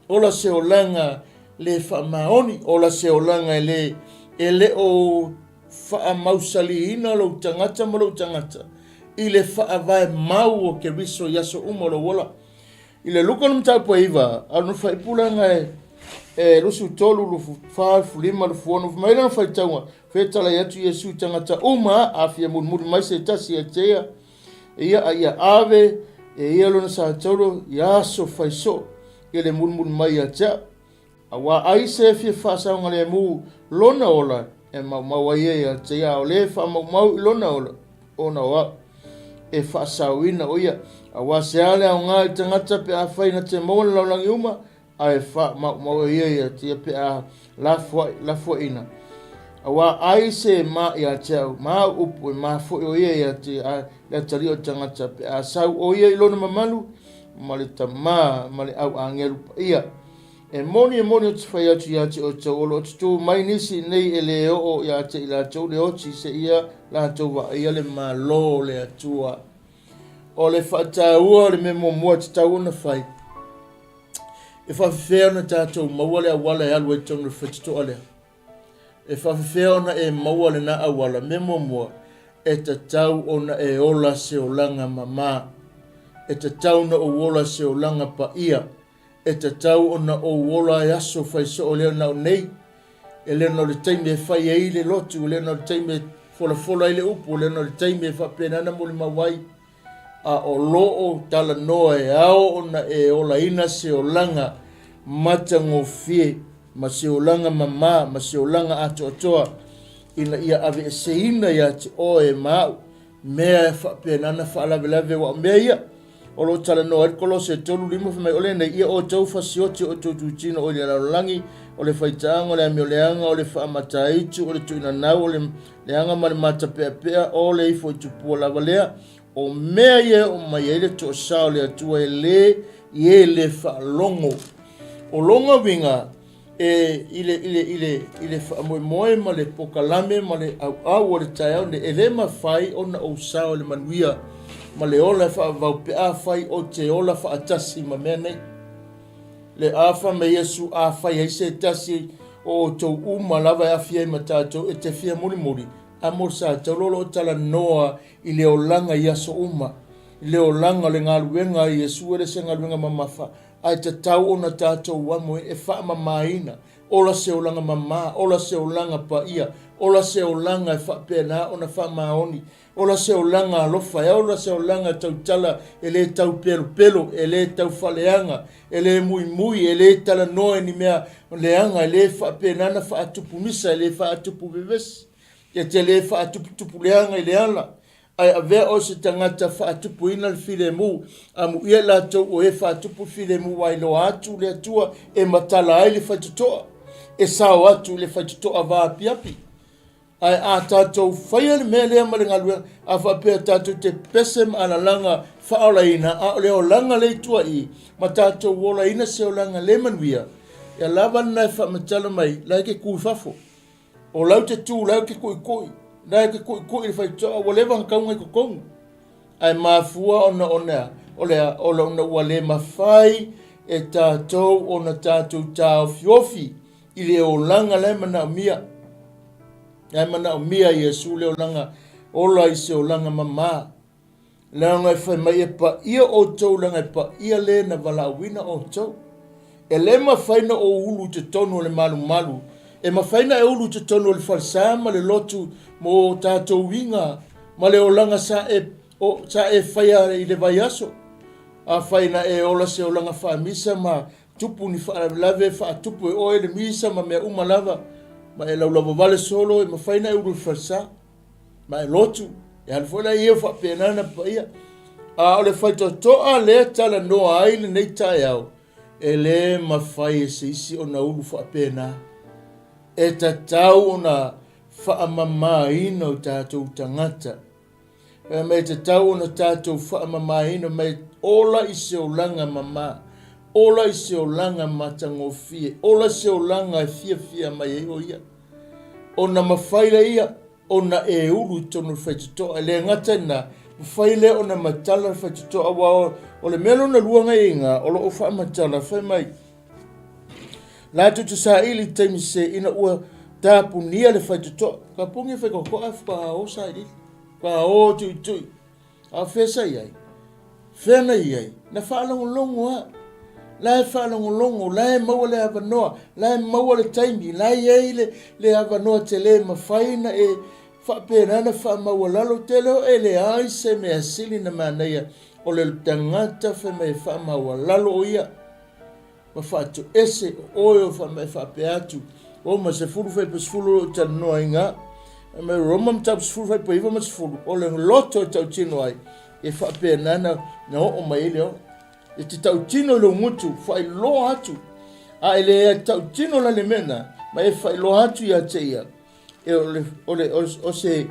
ola se olaga le faamaoni, ola se olaga e le, e le o faamausaliina lou tagata ma lou tagata i le faavae mau o Keriso i aso uma o lou ola. I le Luka le mataupu e iva, a o le faipulaga e e 23, 24, 25, 26, fai mai lana faitauga, fetalai atu Iesu i tagata uma, a fia mulimuli mai se tasi ia te ia, e ia a ia ave e ia lona satauro i aso fai soo, ia le mulimuli mai ia te au. Aua ai se fia faasaogalemu lona ola e maumau ai ia ia te ia, a o le faamaumau i lona ola, ona o au e faasaoina o ia. Aua se a le aoga i le tagata pe afai na te maua le lalolagi uma, ae faamaumau e ia ia te ia pe a lafoai, lafoaiina. Aua ai se ma ia te au, ma au upu e mafoe o ia ia te a le atalii o le tagata pe a sau o ia i lona mamalu ma le Tama ma le au agelu paia. E moni, e moni ou te fai atu ia te outou, o lo o tutū mai nisi nei e le oo ia te i latou le oti seia latou vaaia le Malo o le Atua. O le faataua o le mea muamua e tatau ona fai, e faafefea ona tatou maua le auala e alu ai totonu o le faitotoa lea. E faafefea ona e maua lena auala? Mea muamua, e tatau ona e ola se olaga mama. E tatau ona ou ola se olaga paia. E tatau ona ou ola e aso fai soo lea na o nei, e le na o le taimi e fai ai le lotu, e le na o le taimi e folafola ai le upu, e le na o le taimi e faapena ona molimau ai, a o lo o talanoa e ao ona e olaina se olaga matagofie. ma se olaga mamā ma se olaga atoatoa ina ia aveeseina iā te oe ma au mea e faapena ona faalavelave aua o mea ia o lo o talanoa ai le Kolose 3:5 fai mai o lenei ia outou fasioti o outou tutino o i le lalolagi o le faitaaga o le amioleaga o le faamataitu o le tuuinanau o le leaga ma le matapeapea o le ifo i tupua lava lea o mea ia e oo mai ai le toasa o le Atua e le i e le faalogo. O lona uiga, e, i le, i le, i le, i le faamoemoe ma le pokalame ma le auau o le taeao nei, e le mafai ona ou sao i le manuia ma le ola e faavavau pe afai ou te ola faatasi ma mea nei. Le afa me Iesu afai ai se tasi o outou uma lava e aafia ai ma tatou e te fia mulimuli, a mo sa taulo o lo o talanoa i le olaga i aso uma, i le olaga o le galuega a Iesu e le se galuega mamafa, ae tatau ona tatou amo e faamamaina. Ola se olaga mama, ola se olaga paia, ola se olaga e faapena ona faamaoni, ola se olaga alofa, e ola se olaga tautala e le tau pelopelo, e le tau faaleaga, e le muimui, e le talanoa i ni mea leaga, e le faapena ona faatupu misa, e le faatupu vevesi, e te le faatuputupu leaga i le ala, Ae avea oe se tagata faatupuina le filemu, amuia i latou o e faatupu le filemu ua iloa atu le Atua e matala ai le faitotoa, e sao atu i le faitotoa vaapiapi. Ae a tatou faia le mea lea ma le galuega, a faapea tatou te pese ma alalaga faaolaina, a o le olaga le i tua i, ma tatou olaina se olaga le manuia, ia lava lena e faamatala mai, la e ke ku i fafo. O lau te tu, lau te kuikui, lau te kuikui le faitotoa, ua leva ona tauga i totonu. Ae mafua ona ona o le o le ona ua le mafai e tatou ona tatou taofiofi i le olaga la e manaomia. La e manaomia Iesu le olaga ola i se olaga mama. Leaga e fai mai e paia outou leaga e paia le na valaauina outou. E le mafai na ou ulu i totonu o le malumalu, e mafai na e ulu i totonu o le falesa ma le lotu mo tatou uiga ma le olaga sa e, o, sa e faia i le vaiaso. Afai na e ola se olaga faamisa ma tupu ni faalavelave faatupu e oe le misa ma mea uma lava, ma e laulauavale solo, e mafai na e ulu i le falesa. Ma e lotu, e alu foi la ia faapena na paia. A o le faitotoa lea talanoa ai lenei taeao, e le mafai e se isi ona ulu faapena. E tatau ona faamamaina o tatou tagata. E mea e tatau ona tatou faamamaina mai ola i se olaga mama, ola i se olaga matagofie, ola se olaga e fiafia mai ai o ia. Ona mafai lea ia ona e ulu i totonu o le faitotoa. E le gata i lena, mafai lea ona matala le faitotoa, aua o le mea lona lua na i ina, o lo o faamatala, fai mai, latou te saili i taimi se ina ua tapunia le faitotoa. Tapuni le faitotoa ae faatoa o sailiili, faatoa o tuitui. A o fea sa i ai? Fea na i ai? Na faalogologo lava. La e faalogologo, la e maua le avanoa, la e maua le taimi, la e i ai le, le avanoa tele e mafai ona e faapena ona faamaualalo. Tele o e leai se mea sili na manaia o le tagata fai mai e faamaualalo o ia. ma faatoese o oe o fai mai faapea atu Roma 10 fuaiupu 10 o lo o talanoa ai ga mai Roma mataupu 10 fuaiupu 9 ma 10 o le loto e tautino ai e faapena na, na oo mai ai le ola e te tautino i lou gutu faailoa atu a e le tautino la le mea na ma e faailoa atu ia te ia e o le, o le, o, o se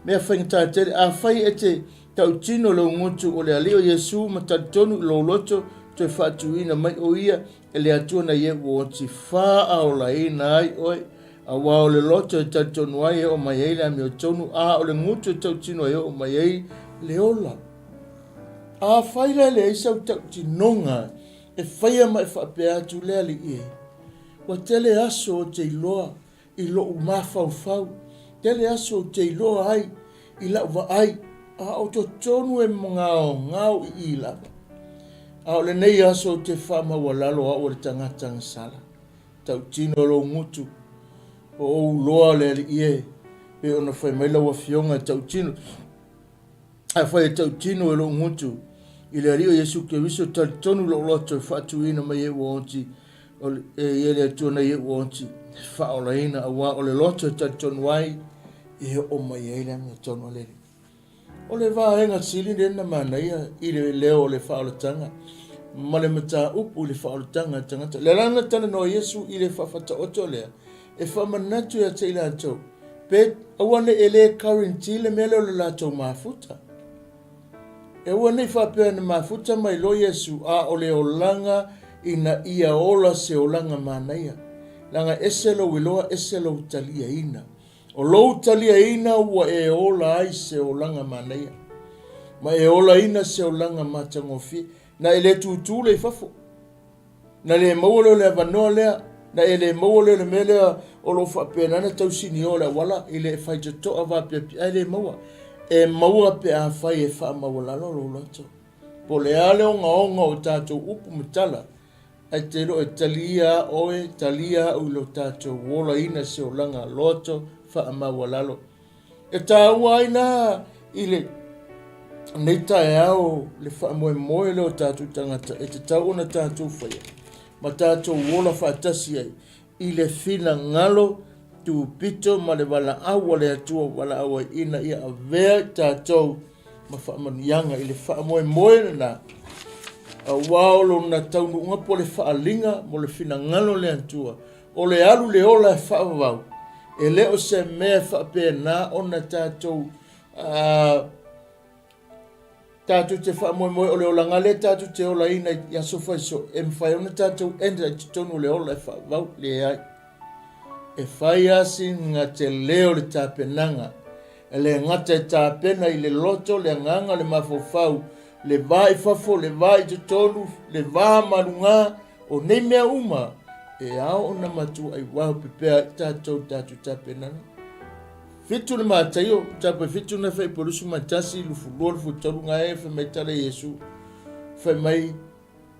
mea faigata tele. Afai e te tautino lou gutu o le Alii o Iesu ma talitonu i lou loto toe faatuina mai o ia e le Atua na ie ua oti faaolaina ai oe. Aua o le loto e talitonu ai e oo mai ai le amiotonu, a o le gutu e tautino ai e oo mai ai le ola. Afai la e leai sau tautinoga e faia ma e faapea atu le Alii e, ua tele aso ou te iloa i loʻu mafaufau, tele aso ou te iloa ai i laʻu vaai, a o totonu e magaogao i i lava. A o lenei aso ou te faamaualalo au o le tagata gasala, tautino lou gutu, o ou loa le alii e, pei ona fai mai lau afioga e tautino. Afai e tautino e lou gutu i le Alii o Iesu Keriso, talitonu lou loto e faatuina mai e ua oti. O le, e i ai le Atua na ia ua onti faaolaina, auā o le loto e talitonu ai, e oo mai ai le amiotonu a le Alii. O le vaega sili lea na manaia i le leo o le faaolataga ma le mataupu i le faaolataga a le tagata. Le ala na talanoa Iesu i le faafataoto lea, e faamanatu ia te i latou, pe aua ne i e le guarantee le mea lea o le latou mafuta. E aua ne i faapea na mafuta mai loa Iesu, a o le olaga ina ia ola se olaga manaia. Leaga ese lou iloa, ese lou taliaina. O lou taliaina ua e ola ai se olaga manaia, ma e olaina se olaga matagofie. Na e le tutū lea i fafo, na le maua lea o le avanoa lea, na e le maua lea o le mea lea o lo o faapena ona tausinio o le auala i le faitotoa vaapiapi, ae le maua. E maua pe afai e faamaualalo lou loto. Po o le a le ogaoga o tatou upu ma tala, Ae te iloa e talia oe, talia au i lo tatou olaina se olaga loto faamaualalo. E taua ai la i le nei taeao le faamoemoe lea o tatou tagata e tatau ona tatou faia ma tatou ola faatasi ai i le finagalo tupito ma le valaau a le Atua ua valaau ai ina ia avea i tatou ma faamanuiaga i le faamoemoe lena, aua o lona taunuuga po o le faaaliga mo le finagalo o le Atua, o le alu le ola e faavavau, e le o se mea e faapena ona tatou tatou te faamoemoe o le olaga lea tatou te olaina i aso faiso e mafai ona tatou enter i totonu o le ola e faavavau. Leai. E fai lava sina tele o le tapenaga. E le gata e tapena i le loto, le agaga, le mafaufau, le va i fafo, le va i totonu, le va maluga, o nei mea uma e ao ona matuai waope pea ai tatou i tatou tapenaga. Fitu le Mataio, tapa fitu na fai polusu ma tasi, lufu lua, lufu tolu, ngā e fai mai tala Iesu. Fai mai,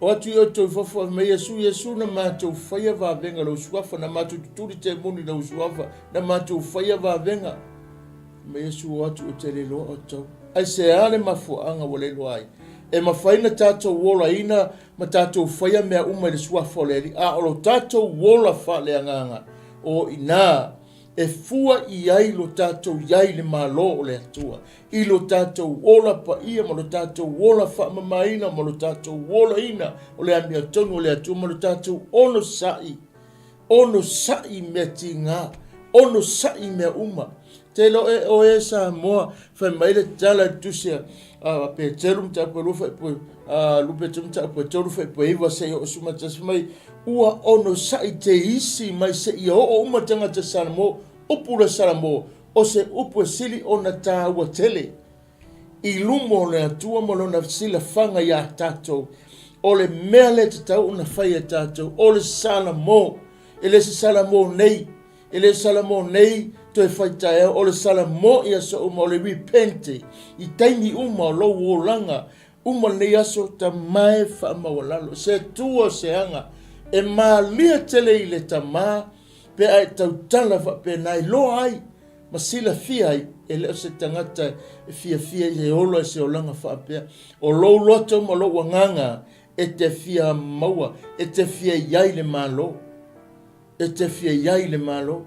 O atu i outou i fafo, fai mai Iesu, Iesu na matou faia vavega lou suafa, na matou tutuli temoni lou suafa, na matou faia vavega. Fai mai Iesu, o atu ou te le iloa outou. Aisea le mafuaaga ua le iloa ai? E mafai na tatou olaina ma tatou faia mea uma i le suafa o le Alii, a o lo tatou ola faaleagaga, o i ina e fua i ai lo tatou i ai i le Malo o le Atua, i lo tatou ola paia ma lo tatou ola faamamaina ma lo tatou olaina o le amiotonu o le Atua ma lo tatou onosai, onosai i mea tiga, onosai i mea uma. Te iloa e oe e Samoa, fai mai le tala i le tusi a Peteru mataupu e lua faipue, a lu Peteru mataupu e tolu faipue iva seia oo suma tasi mai, ua onosai te isi mai seia oo uma tagata Salamo, upu le Salamo, o se upu e sili ona tāua tele i luma o le Atua ma lona silafaga iā tatou. O le mea lea e tatau ona fai e tatou, o le Salamo, e le se Salamo nei, E le Salamo nei toe fai taeao, o le Salamo i aso uma, o le repente i taimi uma o lou olaga uma lenei aso, tama e faamaualalo. Se tua o se aga e malie tele i le tama pe a e tautala faapena e iloa ai ma silafia ai e le o se tagata e fiafia i e ola i se olaga faapea. O lou loto ma lou agaga e te fia maua, e te fia i ai le Malo. E te fia i ai le Malo.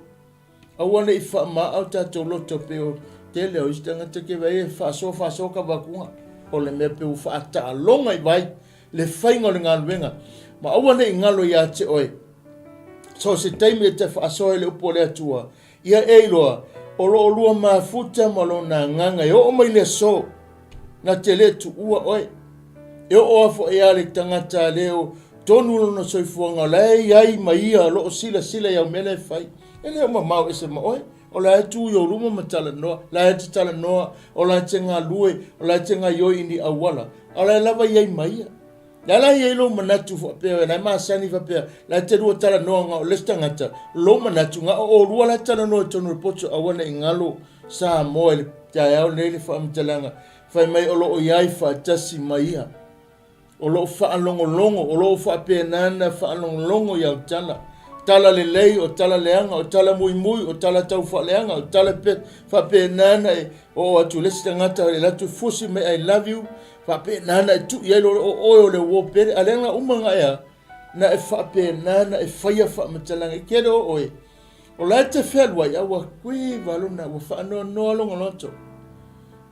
Aua ne i faamaao tatou loto pei o tele o isi tagata ke vai e faasoa faasoa ka vakuga. O le mea pei ua faataaloga i vai le faiga o le galuega. Ma aua ne i galo ia te oe. So o se taimi e te faasoa i le upu a le Atua, ia e iloa, o lo o lua mafuta ma lona agaga e oo mai le aso, na te le tuua oe. E oo lava foi a le tagata le o tonu lona soifuaga o la e i ai ma ia o lo o silasila i au mea la e fai. E le o mamao ese ma oe. O la e tu i ou luma ma talanoa, la e te talanoa, o la e te galue, o la e te gaioi i ni auala, a o la e lava i ai ma ia. Le a la i ai lou manatu faapea, la e masani faapea, la e te lua talanoa nga o le isi tagata, lou manatu nga o olua la e talanoa i totonu o le poto, aua ne i galo Samoa i le taeao lenei le faamatalaga, fai mai o lo o i ai faatasi ma ia. O lo o faalogologo, o lo o faapena ona faalogologo i au tala. Tala lelei, o tala leaga, o tala muimui, o tala taufaaleaga, o tala pe, faapena ona e oo atu i le isi tagata e alu atu fusi mai I love you, faapena ona e tuu i ai lo o oe o le uo pele, a leaga uma nga ea, na e faapena na e faia faamatalaga i tele o oe. O la e te fealuai, a ua quiva lona, ua faanoanoa lona loto.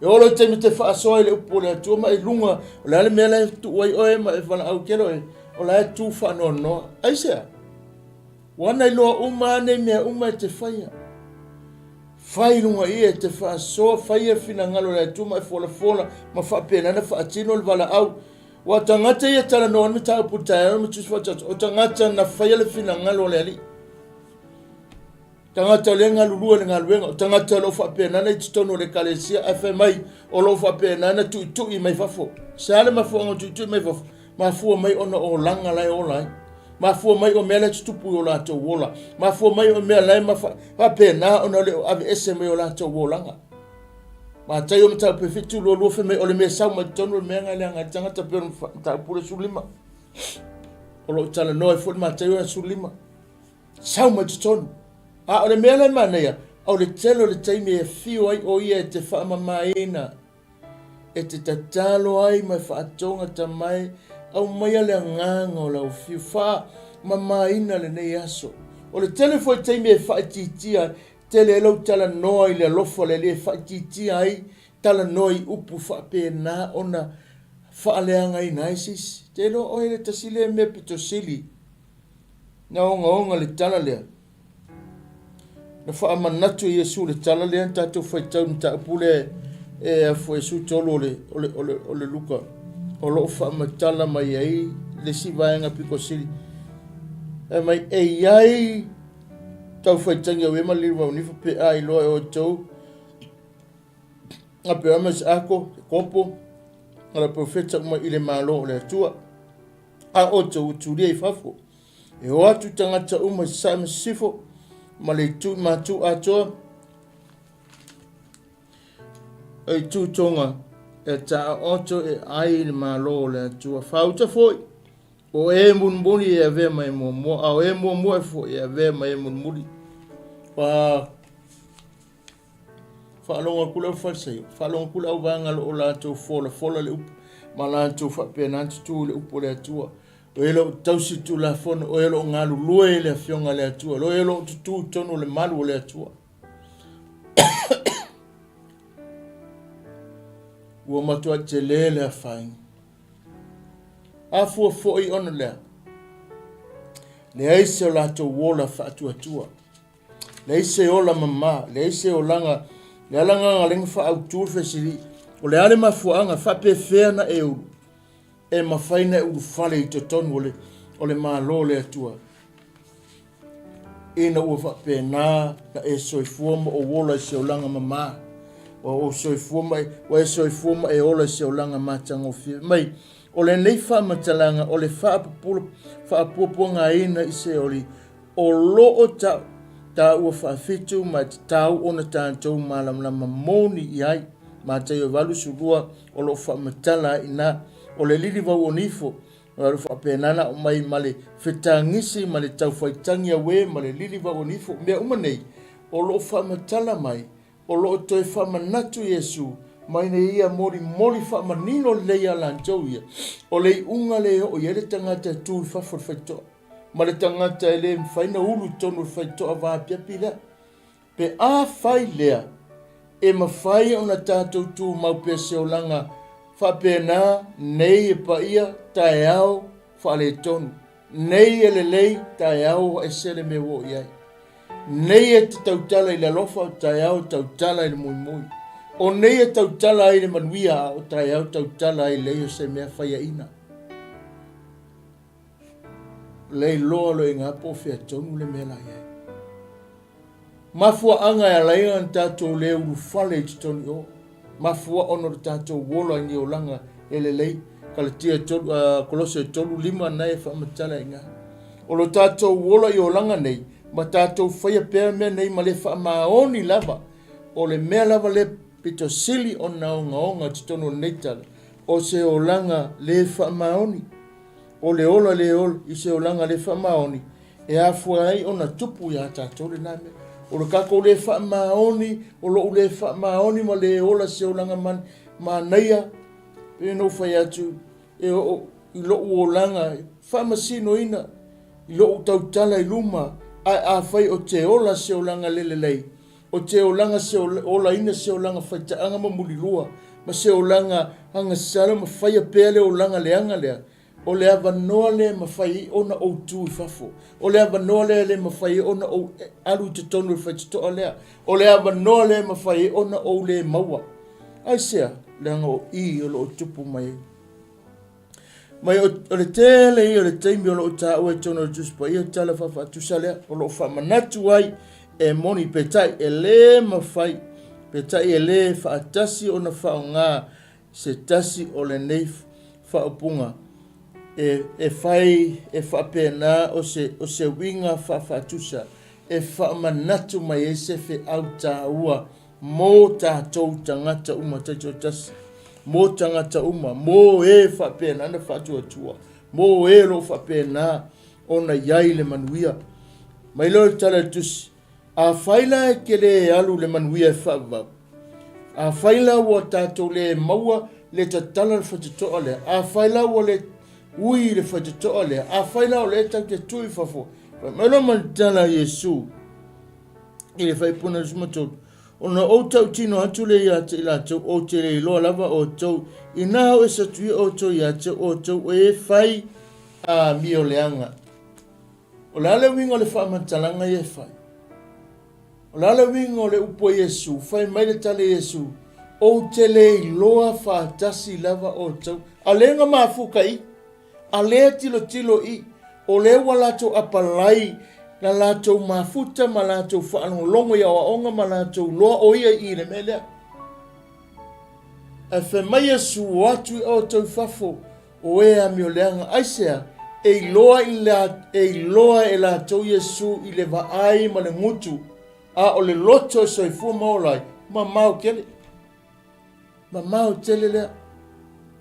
E oo loa i le taimi e te faasoa ai le upu o le Atua ma e luga, o le a le mea la e tuu ai oe ma e valaau tele oe, o la e tu faanoanoa. Aisea? Ua na iloa uma a nei mea uma e te faia. Fai luga ia e te faasoa, faia finagalo o le Atua ma e folafola ma faapena na faatino le valaau. Ua tagata ia talanoa le mataupu taeao ma tusi faatatu, o tagata na faia le finagalo o le Alii. Tagata o lea galulue le galuega, o tagata o lo o faapena na i totonu o le ekalesia, ae fai mai o lo o faapena na tuitui mai fafo. Se a le mafuaaga o tuitui mai fafo? Mafua mai ona o olaga la e ola ai. Mafua mai o mea la e tutupu i o latou ola. Mafua mai o mea la e faapena ona le o aveese mai o latou olaga. Mataio mataupu e 7:22 fai mai o le mea sau mai totonu o le mea na e leaga ai le tagata pei o le mataupu le 15. O lo o talanoa ai foi le Mataio 15. Sau mai totonu. A o le mea la e manaia, o le tele o le taimi e afio ai o ia e te faamamaina, e te tatalo ai ma e faatogata mai, aumaia le agaga o lau afio, faamamaina lenei aso. O le tele foi taimi e faaitiitia ai, tele ai lou talanoa i le alofa o le Alii e faaitiitia ai, talanoa i upu faapena ona faaleagaina ai se isi. Te iloa oe le tasi lea mea pito sili Na ogaoga le tala lea. Na faamanatu e Iesu le tala lea na tatou faitau i le mataupu lea e afua Iesu tolu o le, o le, o le, o le Luka. O lo o faamatala mai ai le isi vaega pito sili. E mai, e i ai tau faitagi au e ma lili vaunifo pe a iloa e outou Aperama, Isaako, Iakopo, ma le profeta uma i le Malo o le Atua. A outou ua tulia i fafo, e o atu tagata uma i sasae ma sisifo, ma le itu i matu atoa, e itu tonga, e taoto e ai i le Malo o le Atua. Fauta foi, o e mulimuli e avea mai muamua, a o e muamua e foi e avea mai e mulimuli. Ua Faalogo atu le aufalesaio, faalogo atu le auvaega o lo o latou folafola le upu, ma latou faapena ona tutu i le upu a le Atua. O e o lo o tausi le Tulafono, o e o lo o galulue i le Afioga a le Atua, o e o lo o tutu i totonu o le malu o le Atua. Ua matuai tele le afaina. Afua foi ona lea, leai se o latou ola faatuatua. Leai se ola mama, leai se olaga, le ala lena lea na faaautu le fesili, o le a le mafuaaga, faapefea na e ulu, e mafai na e ulufale i totonu o le, o le Malo o le Atua, ina ua faapena na e soifua ma ou ola i se olaga mama, ua ou soifua ma e, ua e soifua ma e ola i se olaga matagofie. Mai, o lenei faamatalaga o le faapupula, faapuapuagaina i se oli, O lo o taua faafitu ma e tatau ona tatou malamalama moni i ai. Mataio 82 o lo o faamatala ai ina, o le lili vauonifo, o lo o faapena ona aumai ma le fetagisi ma le taufaitagi auē ma le lili vauonifo. Mea uma nei o lo o faamatala mai, o lo o toe faamanatu Iesu mai nei ia molimoli faamanino lelei ia latou ia, o le iuga le oo i ai le tagata e tu i fafo o le faitotoa. ma le tagata e le mafai na ulu i totonu o le faitotoa vaapiapi lea. Pe a fai lea, e mafai ona tatou tumau pea se olaga faapena, nei e paia, taeao faaletonu, nei e lelei, taeao ua ese le mea ua oo i ai. Nei e te tautala i le alofa, taeao e tautala i le muimui. O nei e tautala ai i le manuia, a o taeao tautala ai i le leai o se mea faiaina. Leiloa loa i gā po o fea tonu le mea la i ai. Mafuaaga e ala ai ona tatou le ulufale i totonu i o. Mafua ona o le tatou ola i ni olaga le lelei. Kalatia 3, uh, Kolose 3, 5 na e faamatala i gā. O lo tatou ola i olaga nei, ma tatou faia pea mea nei ma le faamaoni lava. O le mea lava le pito sili ona ogaoga i totonu o lenei tala, o se olaga le faamaoni. O le ola le ola i se olaga le faamaoni, e afua ai ona tupu iā tatou lena mea. O le tatou le faamaoni, o lou le faamaoni ma le ola se olaga manaia, pei ona ou fai atu, e oo, i lou olaga e faamasinoina i lou tautala i luma, ae afai o te ola se olaga le lelei, o te olaga se olaina se olaga faitaaga ma mulilua, ma se olaga agasala ma faia pea le olaga leaga lea, O le avanoa lea e mafai ai ona ou tu i fafo. O le avanoa lea e le mafai ai ona ou alu i totonu o le faitotoa lea. O le avanoa lea e mafai ai ona ou le maua. Aisea? Leaga o i o lo o tupu mai ai. Mai o le tele ia o le taimi o lo o taua i totonu o le Tusi Paia le tala faafaatusa lea o lo o faamanatu ai e moni peitai e le mafai peitai e le faatasi ona faaaoga se tasi o lenei faaupuga e fai e faapena o se, o se uiga faafaatusa e faamanatu mai ai se feau taua mo tatou tagata uma taitoatasi, mo tagata uma, mo e faapena ona faatuatua, mo e o lo o faapena ona i ai le manuia. Mai lea o le tala a le Tusi, Afai la e te le alu i le manuia e faavavau, afai la ua tatou le maua le tatala o le faitotoa lea, afai la ua le ui i le faitotoa lea, afai la o lea tatou te tu i fafo, fai mai loa ma le tala a Iesu i le faipuna 13, Ona ou tautino atu lea ia te i latou, ou te le iloa lava outou, inā o ese atu ia outou ia te outou e fai amioleaga. O le a le uiga o le faamatalaga ia e fai? O le a le uiga o le upu a Iesu? Fai mai le tala a Iesu, Ou te le iloa faatasi lava outou. A lea na mafuta i, a lea tilotilo i, o lea ua latou apalai na latou mafuta ma latou faalogologo i aoaoga ma latou iloa o ia i i le mea lea. Ae fai mai Iesu, O atu i outou i fafo, O e amioleaga, aisea? E iloa i la, e iloa e latou Iesu i le vaai ma le gutu, a o le loto e soifua ma ola ai, mamao tele. Mamao tele lea.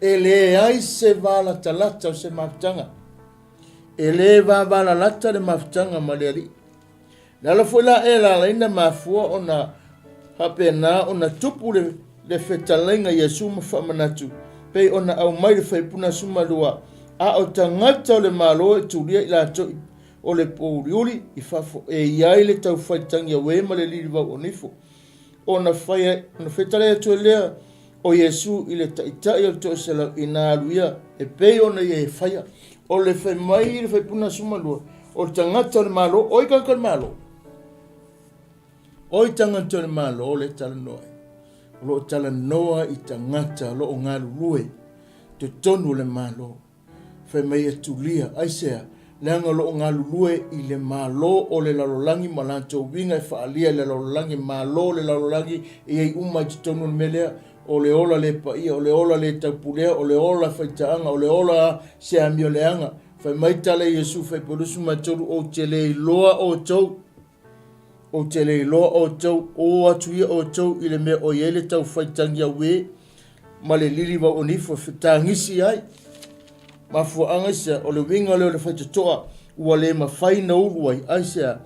E leai se valatalata o se mafutaga. E le vavalalata le mafutaga ma le Alii. Le ala foi la e lalaina mafua ona faapena ona tupu le, le fetalaiga Iesu ma faamanatu, pei ona aumai le faipuna 12, a o tagata o le Malo e tulia i latou o le pouliuli i fafo, e i ai le taufaitagi auē ma le lilivau o nifo. Ona fai, ona fetalai atu ai lea o Iesu i le taitai o le toaselau ina alu ia e pei ona ia e faia. O le fai mai i le faipuna 12, o le tagata o le Malo, oi tagata o le Malo, oi tagata o le Malo le talanoa ai. O lo o talanoa i tagata o lo o galulue totonu o le Malo. Fai mai e tulia, aisea? Leaga o lo o galulue i le Malo o le lalolagi ma latou uiga e faaalia i le lalolagi, Malo o le lalolagi e i ai uma i totonu o le mea lea, o le ola le paia, o le ola le taupulea, o le ola faitaaga, o le ola se amioleaga. Fai mai tala Iesu Faipulusu ma tolu, ou te le iloa outou. Ou te le iloa outou, o atu ia outou i le mea o i ai le taufaitagi auē ma le lili vauonifo e fetagisi ai. Mafuaaga aisea? O le uiga lea o le faitotoa ua le mafai na ulu ai, aisea?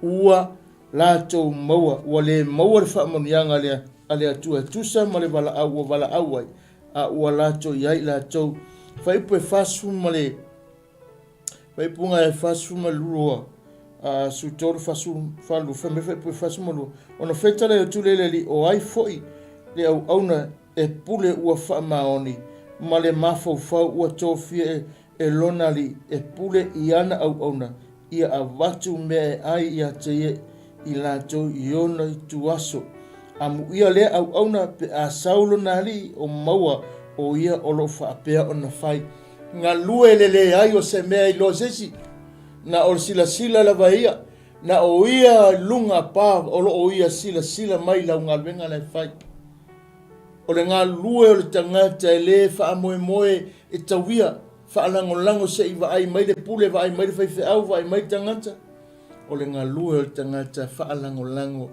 Ua latou maua, ua le maua le faamanuiaga a le, a le Atua e tusa ma le valaau ua valaau ai, a ua latou i ai latou. Fuaiupu e 40 ma le Faaipuga e 42, a 13, 48, fai mai faaipu e 42, ona fetalai atu lea i le Alii, o ai foi le auauna e pule ua faamaoni, ma le mafaufau ua tofia e lona alii e pule i ana auauna, ia avatu mea e ai ia te ia i latou i ona ituaso. Amuia lea auauna pe a sau lona alii o maua o ia o lo o faapea ona fai. Galue le leai o se mea iloa se isi, na o le silasila lava e ia, na o ia i luga pa o lo o ia silasila mai i lau galuega la e fai. O le galulue o le tagata e le faamoemoe e tauia, faalagolago se i vaai mai le pule, vaai mai le faifeau, vaai mai le tagata. O le galue o le tagata faalagolago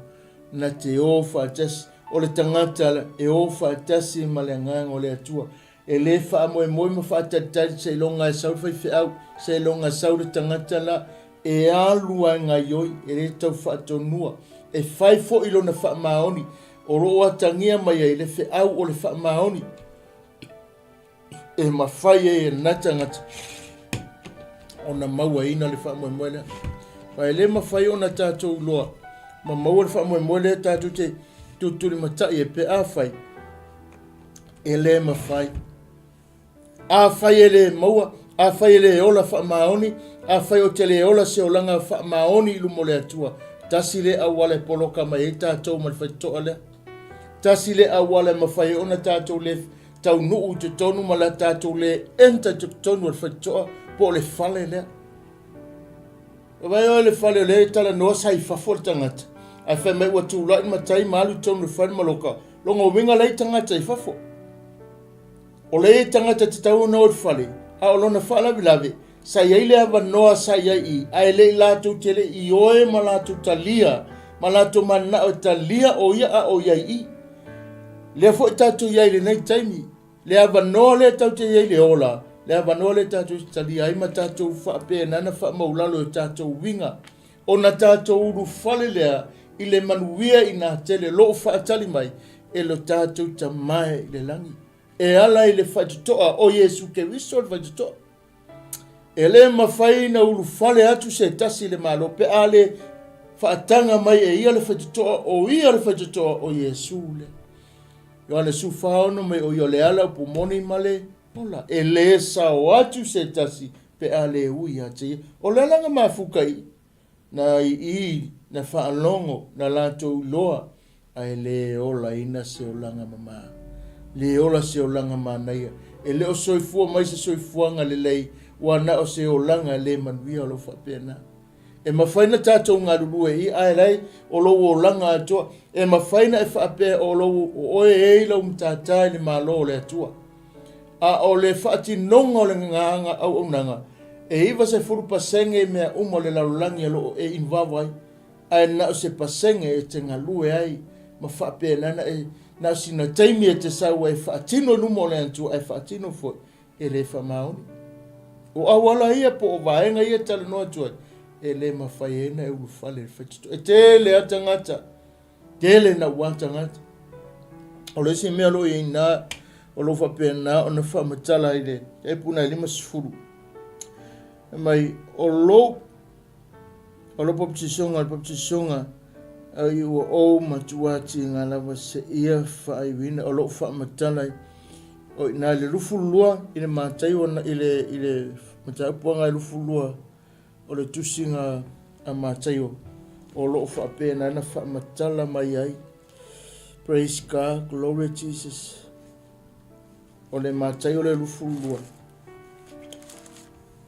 na te o faatasi, o le tagata e o faatasi ma le Agaga o le Atua. E le faamoemoe ma faatalitali seiloga e sau le faifeau, seiloga e sau le tagata la e alu a e gaioi, e le tau faatonua. E fai foi lona faamaoni, o lo o atagia mai ai le feau o le faamaoni. e mafai ai e lena tagata ona mauaina le faamoemoe lea. Aua e le mafai ona tatou iloa ma maua le faamoemoe lea tatou te tulitulimatai ai pe afai e le mafai. Afai e le maua, afai e le ola faamaoni, afai ou te le ola se olaga faamaoni i luma o le Atua, tasi lea auala e poloka mai ai tatou ma le faitotoa lea. Tasi lea auala e mafai ai ona tatou le taunuu i totonu ma la tatou le enter i totonu o le faitotoa po o le fale lea. Vaai oe le fale o lea e talanoa sa i fafo le tagata, ae fai mai ua tulai le matai ma alu i totonu o le fale ma loka. Lona uiga la e i ai tagata i fafo. O lea e i ai tagata e tatau ona o i le fale, a o lona faalavelave, sa i ai le avanoa sa i ai i, ae le i latou te le i ioe ma latou talia, ma latou mananao e talia o ia a o i ai i. Lea foi tatou i ai i lenei taimi, le avanoa lea tatou te i ai i le ola, le avanoa lea tatou te talia ai ma tatou faapena ona faamaulalo i o tatou uiga, ona tatou ulufale lea i le manuia inā tele o lo o faatali mai e lo tatou Tama e i le lagi, e ala i le faitotoa o Iesu Keriso le faitotoa. E le mafai ona ulufale atu se tasi i le Malo pe a le faataga mai e ia le faitotoa, o ia le faitotoa o Iesu lea. Ioane 14:6 mai o ia o le ala, upu moni ma le ola. E le sao atu se tasi pe a le ui ia te ia. O le alaga mafuka i na i na faalogo na latou iloa ae le olaina se olaga mama. Le ola se olaga manaia. E le o soifua mai se soifuaga lelei ua na o se olaga le manuia o lo o faapena. E mafai na tatou galulue i ae lai o lou olaga atoa. E mafai na e faapea o lou o oe e i lau matata i le Malo o le Atua. A o le faatinoga o le gagaga auaunaga, e 90% i mea uma o le lalolagi o lo o e involve ai, ae na o se pasene e te galue ai ma faapena na e na o sina taimi e te sau ai e faatino i luma o le Atua ae faatino foi e le faamaoni. O auala ia po o vaega ia e talanoa atu ai, e le mafai ai ona e ulufale i le faitotoa. E tele lava tagata Tele naua tagata. O le isi mea o lo o i ai ina, o lo o faapena ona faamatala i le puna e 50. Fai mai, o lou, o lou baptisoga, o le baptisoga, ai ua ou matua tiga lava seia faaiuina, o lou faamatala i, o ina i le 22, i le Mataio, i le, i le mataupu agai 22, O le tusiga a Mataio o lo o faapena ona faamatala mai ai. Praise God, glory Jesus. O le Mataio le 22.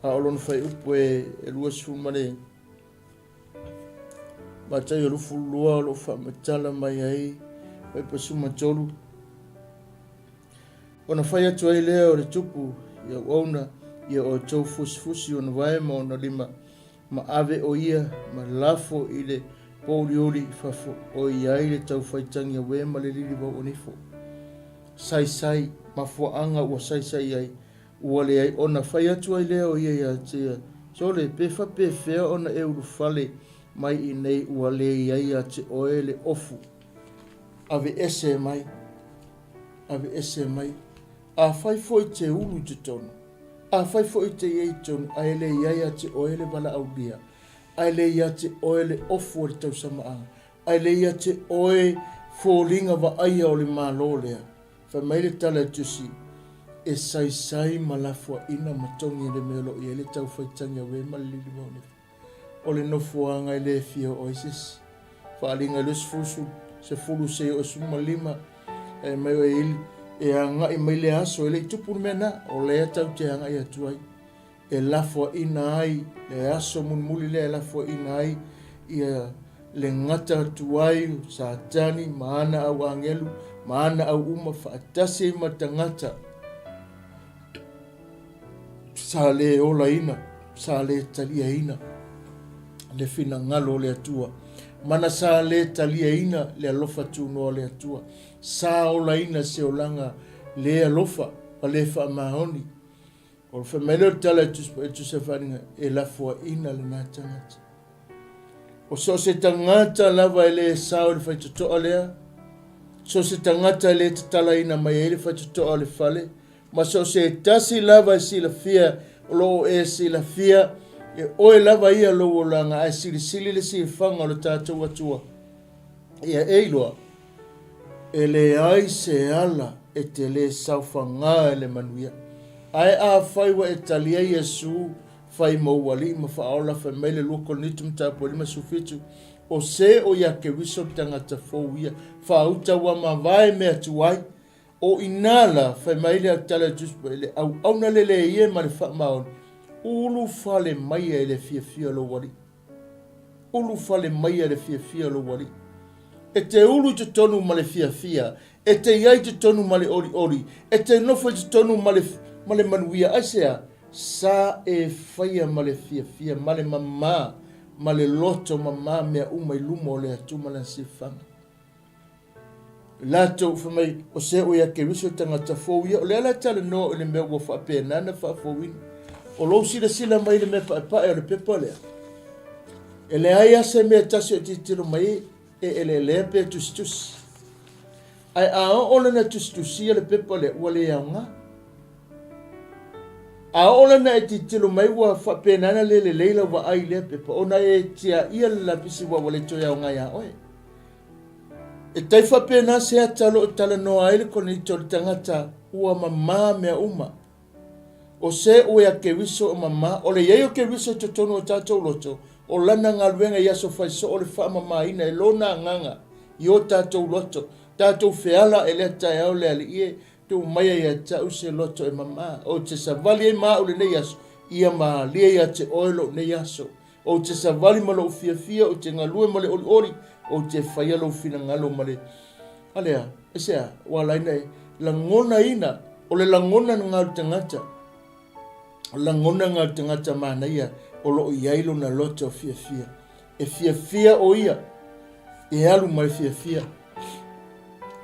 A o lona fuaiupu e 20 ma le Mataio 22 o lo o faamatala mai ai fuaiupu 13. Ona fai atu ai lea o le tupu i auauna ia outou fusifusi ona vae ma ona lima, ma ave o ia ma lafo i le pōuliuli i fafo o i ai le taufaitagi auē ma le lilivau o nifo. Saisai, mafuaaga ua saisai ai, ua leai ona fai atu ai lea o ia ia te ia, Sole, pe faapefea ona e ulufale mai i inei ua le i ai ia te oe le ofu aveese mai. Aveese mai. Afai foi te ulu i totonu, afai foi te i ai i totonu, ae le i ai ia te oe le valaaulia, ae le ia te oe le ofu o le tausamaaga, ae le ia te oe foliga vaaia o le Malo lea. Fai mai le tala e Tusi, E saisai ma lafoaina ma togi le mea o lo o i ai le taufaitagi auē ma le lilivaonefa. O le nofoaga e le fia oo ai se isi. Faaaliga 20, 10 seia 15, e mai o e, e agai mai le aso, e le i tupu le mea na, o lea tau te agai atu ai. E lafoaina ai le aso mulimuli lea e lafoaina ai ia le gata atu ai o Satani ma ana au agelu ma ana au uma faatasi ai ma tagata sa le olaina, sa le taliaina le finagalo o le Atua. Mana sa le taliaina le alofa tunoa o le Atua. Sa olaina se olaga le alofa ma le faamaoni. O le fai mai lea o le tala e tusa faaaliga, e lafoaina lena tagata. O so o se tagata lava e le sao i le faitotoa lea, so o se tagata e le tatalaina mai ai le faitotoa o le fale, Ma so o se tasi lava e silafia, o lo o e silafia e oe lava ia lou olaga, ae silisili le silafaga o le tatou Atua. Ia e iloa, e leai se ala e te lē saofagā i le manuia. Ae afai ua e talia Iesu fai mou alii ma faaola, fai mai le 2 Korinito mataupu e 57, o se o ia Keriso le tagata fou ia, faauta ua mavae mea tuai, O i ina la, fai mai le autala i le Tusi Paia, le auauna lelei e ma le faamaoni, ulufale maia i le fiafia o lou Alii. Ulufale maia i le fiafia o lou Alii. E te ulu i totonu ma le fiafia, e te i ai i totonu ma le olioli, e te nofo i totonu ma le, ma le manuia. Aisea? Sa e faia ma le fiafia, ma le mamā, ma le loto mamā mea uma i luma o le Atua ma Lana silafaga. Latou fai mai, o se o ia Keriso tagata fou ia, o lea la talanoa i le mea ua faapena na faafouina. O lou silasila mai i le mea paepae o le pepa lea, e leai lava se mea tasi o tilotilo mai e eleelea pe tusitusi. Ae a oo lana tusitusia le pepa lea, ua le aoga. A oo lana e tilotilo mai ua faapena na le lelei lau vaai i lea pepa, ona e tiaia le lapisi ua le toe aoga iā oe. E tai faapena se ata o lo o talanoa ai le Korinito o le tagata ua mamā mea uma. O se ua ia Keriso o mamā, o le i ai o Keriso i totonu o tatou loto, o lana galuega i aso fai soo le faamamāina e lona agaga i o tatou loto, tatou feala e lea taeao le Alii e, tuu maia ia te au se loto e mamā, ou te savali ai ma au lenei aso, ia malie ia te oe lou nei aso. Ou te savali ma lou fiafia, ou te galue ma le olioli, ou te faia lou finagalo ma le Alea, aisea, ua ala ai na e lagonaina, o le lagona na o le tagata, o le lagona na o le tagata manaia o lo o i ai lona loto fiafia. E fiafia o ia, e alu ma le fiafia.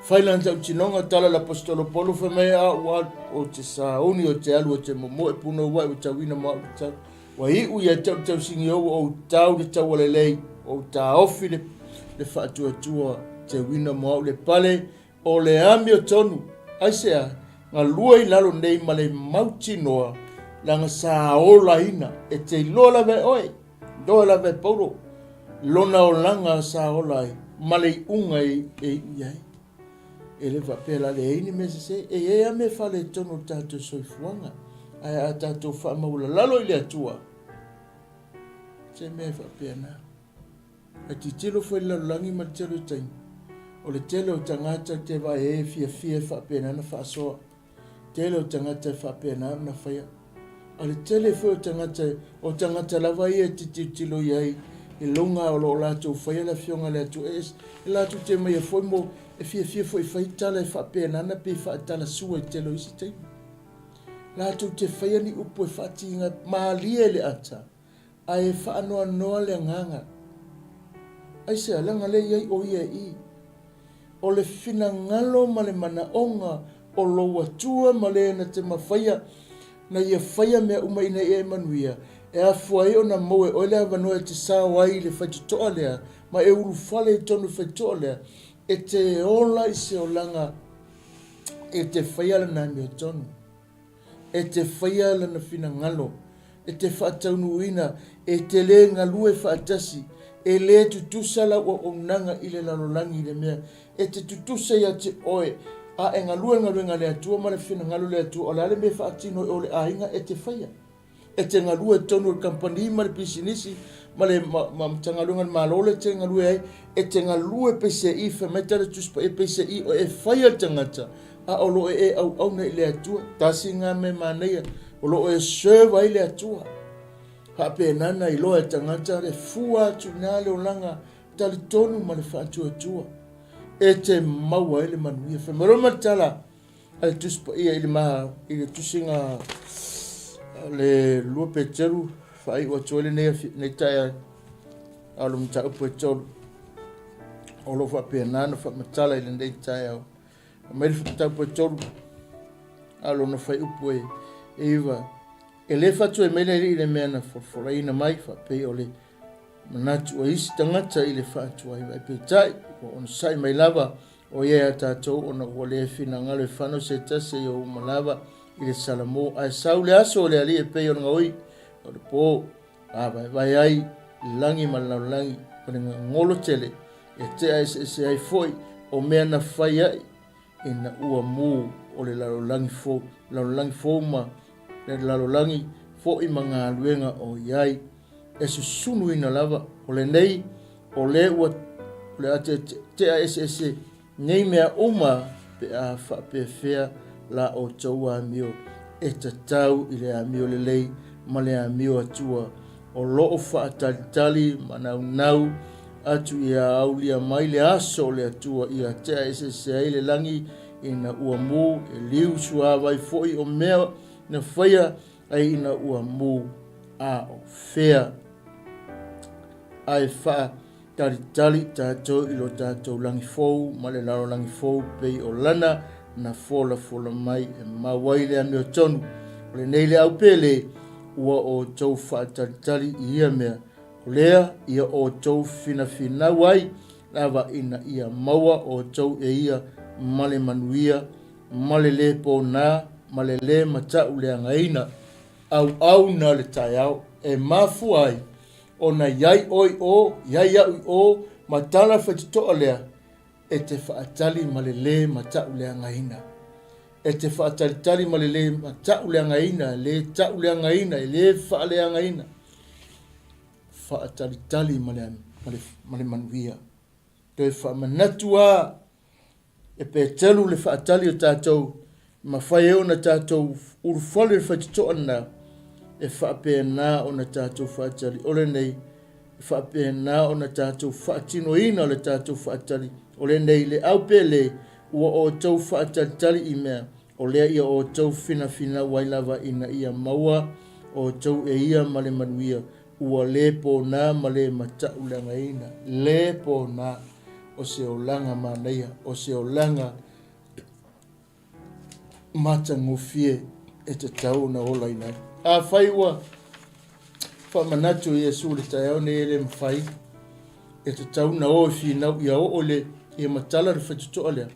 Fai lana tautinoga, tala le Aposetolo Paulo fai mai, a ua ou te sauni, ou te alu, ou te momoe punouai, ua tauina ma au le tau. Ua iu ia te au le tausigi ou, ua ou tau le taua lelei, ua ou taofi le, le faatuatua teuina mo au le pale o le amiotonu. Aisea? Galue i lalo nei ma le mautinoa, leaga sa olaina, e te iloa lava e oe, iloa lava e Paulo, lona olaga sa ola ai, ma le iuga e, e iu i ai. E le faapea la leai ni mea sese, e i ai lava mea faaletonu o le tatou soifuaga, ae a tatou faamaualalalo i le Atua, se mea e faapena. Ae tilotilo foi i le lalolagi ma le tele o taimi, o le tele o tagata te vaai ai e fiafia e faapena ona faasoa. Tele o tagata e faapena ona faia. A o le tele foi o tagata, o tagata lava ia e te tilotilo i ai i luga o lo o latou faia le Afioga i le Atua, e, e latou te maia foi mo, e fiafia foi e fai tala e faapena ona pei e faatalasua i tele o isi taimi. Latou te faia ni upu e faatiga malie i le ata, ae e faanoanoa le agaga. Aisea? Leaga lea e i ai o ia i i. O le finagalo ma le manaoga o lou Atua ma le na te mafaia na ia faia mea uma ina ia e manuia, e afua ai ona maua e oe le avanoa e te sao ai i le faitotoa lea ma e ulufale i totonu i le faitotoa lea, e te ola i se olaga e te faia lana amiotonu. E te faia lana finagalo, e te faataunuuina, e te lē galue faatasi, e lē tutusa lau auaunaga i le lalolagi i le mea e te tutusa ia te oe, a e galue le galuega a le Atua ma le finagalo o le Atua, o le a le mea e faatino e oe le aiga e te faia? E te galue i totonu o le kamupani ma le pisinisi ma le ma Matagaluega a le Malo lea e te galue ai, e te galue peiseai, fai mai tala Tusi Paia, peiseai o e faia le tagata, a o lo o e auauna i le Atua. Tasi lena mea manaia, o lo o e serve ai le Atua. Faapena na iloa e tagata le fua atu i ina le olaga talitonu ma le faatuatua e te maua ai le manuia. Fai mai loa ma le tala, a le Tusi Paia i le ma i le tusiga le 2 Peteru faaiu atu ai lenei nei taeao a o le mataupu e tolu o lo o faapena ona faamatala i lenei taeao. Mai le mataupu e tolu a o lona fuaiupu e 9 e le faatuai mai le Alii i le mea na folafolaina mai faapei o le manatu o isi tagata i le faatuai mai peitai ua onosai mai lava O ia ia tatou ona ua le finagalo e fanau se tasi seia uma lava i le Salamo. Ae sau le aso o le Alii e pei ona gaoi o le po, vaevae ai le lagi ma le lalolagi ma le gagolo tele, e tea eseese ai foi o mea na fai ai ina ua mu o le lalolagi fou, lalolagi fou ma le lalolagi foi ma galuega o i ai, e susunuina lava. O lenei, o le ua o le a tea eseese nei mea uma pe a faapefea la outou amio e tatau i le amio lelei ma le amio atua o lo o faatalitali ma naunau atu ia aulia mai le aso o le Atua ia tea eseese ai le lagi ina ua mu, e liu suavai foi o mea na faia ai ina ua mu, a o fea. Ae faatalitali tatou i lo tatou lagi fou ma le lalolagi fou pei o lana na folafola mai e mau ai le amiotonu. O lenei le aupele ua outou faatalitali i ia mea, o lea ia outou finafinau ai lava ina ia maua outou e ia ma le manuia, ma le lē pōnā, ma le lē matauleagaina. Auauna le taeao e mafua ai ona i ai oe i o, i ai au i o, ma tala faitotoa lea e te faatali ma le lē matauleagaina. E te faatalitali ma le lē matauleagaina, lē tauleagaina, e lē faaleagaina. Faatalitali ma le, ma le, ma le manuia. Toe faamanatu lava e Petelu le faatali o tatou, mafai ai ona tatou ulufale i le faitotoa lena, e faapena ona tatou faatali. O lenei, e faapena ona tatou faatinoina le tatou faatali. O lenei, le au pe le, ua outou faatalitali i mea, o lea ia outou finafinau ai lava ina ia maua outou e ia ma le manuia, ua lē pōnā ma lē matauleagaina, lē pōnā, o se olaga manaia, o se olaga matagofie e tatau ona olaina ai. Afai ua faamanatu e Iesu i le taeao nei e le mafai, e tatau ona o e finau ia oo le ia matala le faitotoa lea.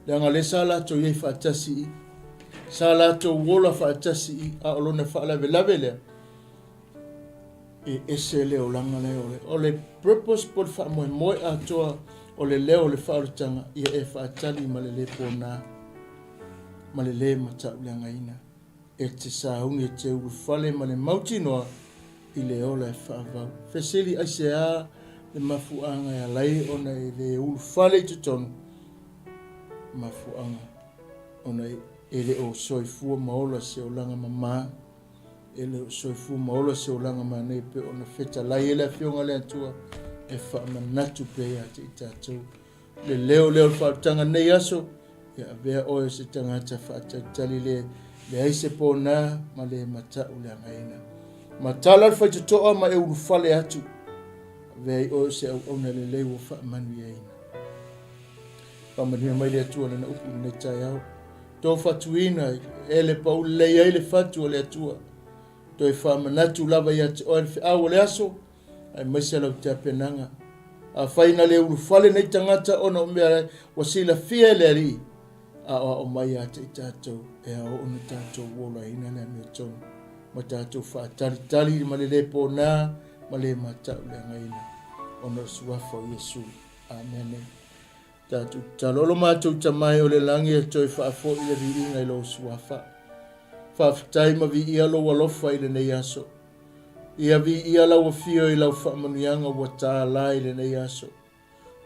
Leaga lea sa latou i ai faatasi i, sa latou ola faatasi i, a o lona faalavelave lea, e ese le olaga lea o le, o le purpose po o le faamoemoe atoa o le leo o le faaolataga, ia e faatali ma le lē pōnā, ma le lē matauleagaina. E te sauni e te ulufale ma le mautinoa i le ola e faavau. Fesili, Aisea le mafuaaga e ala ai ona e le ulufale i totonu? Mafuaaga, ona e le o soifua ma ola se olaga mama, e le o soifua ma ola se olaga manaia pei ona fetalai ai le Afioga a le Atua e faamanatu pea ia te i tatou. Le leo lea o le faaolataga nei aso, ia avea oe o se tagata faatalitali le leai se pōnā ma le matauleagaina. Matala le faitotoa ma e ulufale atu, avea ai oe o se auauna lelei ua faamanuiaina. Faamanuia mai le Atua lana upu i lenei taeao. Tō fatuina e le pau lelei ai le fatu o le Atua. Toe faamanatu lava ia te oe le feau o le aso, aemaise lau tapenaga. Afai na le ulufale nei tagata ona o mea ua silafia e le Alii, aoao mai ia te i tatou e ao ona tatou olaina le amiotonu ma tatou faatalitali ma le lē pōnā ma le matauleagaina ona o le Suafa o Iesu. Amene. Tatou tatalo. O lo matou Tama e o le lagi e toe faafoi le viiga i lou Suafa. Faafetai ma viia lou alofa i lenei aso. Ia viia lau afio i lau faamanuiaga ua tāla i lenei aso.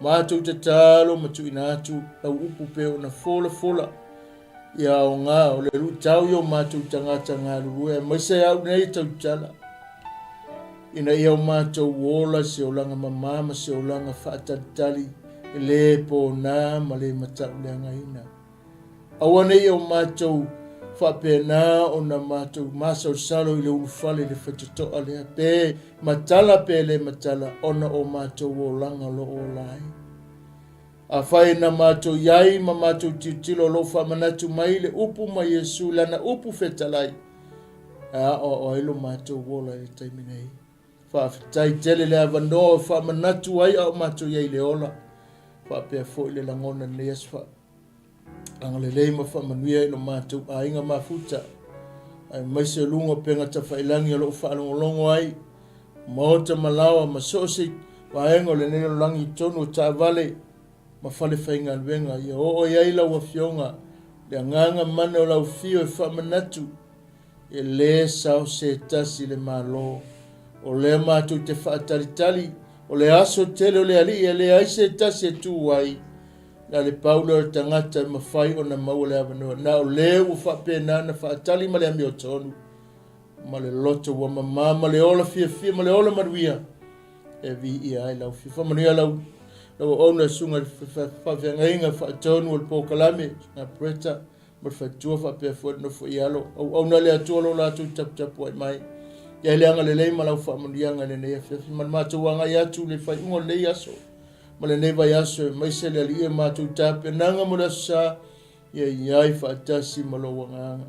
Matou tatalo ma tuuina atu lau upu pe ona folafola ia aoga o le luitau i o matou tagata galulue aemaise au nei tautala ina ia o matou ola se olaga mama ma se olaga faatalitali e lē pōnā ma le matauleagaina. Aua ne i o matou faapena ona matou masalosalo i le ulufale i le faitotoa lea, pe matala pe le matala, ona o matou olaga o lo o ola ai. Afai na matou i ai ma matou tilotilo o lo o faamanatu mai le upu mai Iesu i lana upu fetalai, e aoao ai lo matou ola i le taimi nei. Faafetai tele le avanoa o faamanatu ai a o matou i ai i le ola, faapea foi le lagona i lenei aso. Agalelei ma faamanuia i lo matou aiga mafuta, aemaise o luga o upega tafailagi o lo o faalogologo ai, maota ma laoa ma so o se vaega o lenei lalolagi i totonu o taavale ma fale faigaluega. Ia oo i ai lau Afioga le agaga mana o lau afio e faamanatu e lē sao se tasi le Malo. O lea matou te faatalitali, o le aso tele o le Alii e leai se tasi e tu ai, na le pau lea o le tagata e mafai ona maua le avanoa. Na o le ua faapena ona faatali ma le amiotonu, ma le loto ua mamā ma le ola fiafia ma le ola manuia e viia ai lau afio. Faamanuia lau auauna susuga i le faafeagaiga faatonu o le polokalame, susuga Bretta ma le faletua faapea foi le nofo i alo. Auauna le Atua lo latou taputapuai mai. Ia le agalelei ma lau faamanuiaga i lenei afiafi ma le matou agai atu i le faaiuga o lenei aso ma lenei vaiaso, aemaise le Alii e matou tapenaga mo le aso sa, ia i ai faatasi ma lou agaga.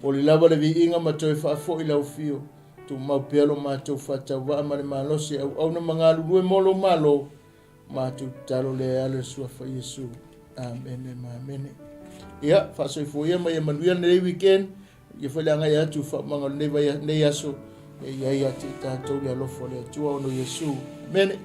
Momoli lava le viiga ma toe faafoi lau afio. Tumau pea lo matou faatauvaa ma le malosi e auauna ma galulue mo lou Malo. Matou tatalo lea e ala i le suafa Iesu. Amene ma amene. Ia, faasoifua ia ma ia manuia lenei weekend. Ia foi le agai atu i faaumaga o lenei, vai, lenei aso. Ia i ai ia te i tatou le alofa o le Atua ona o Iesu. Amene.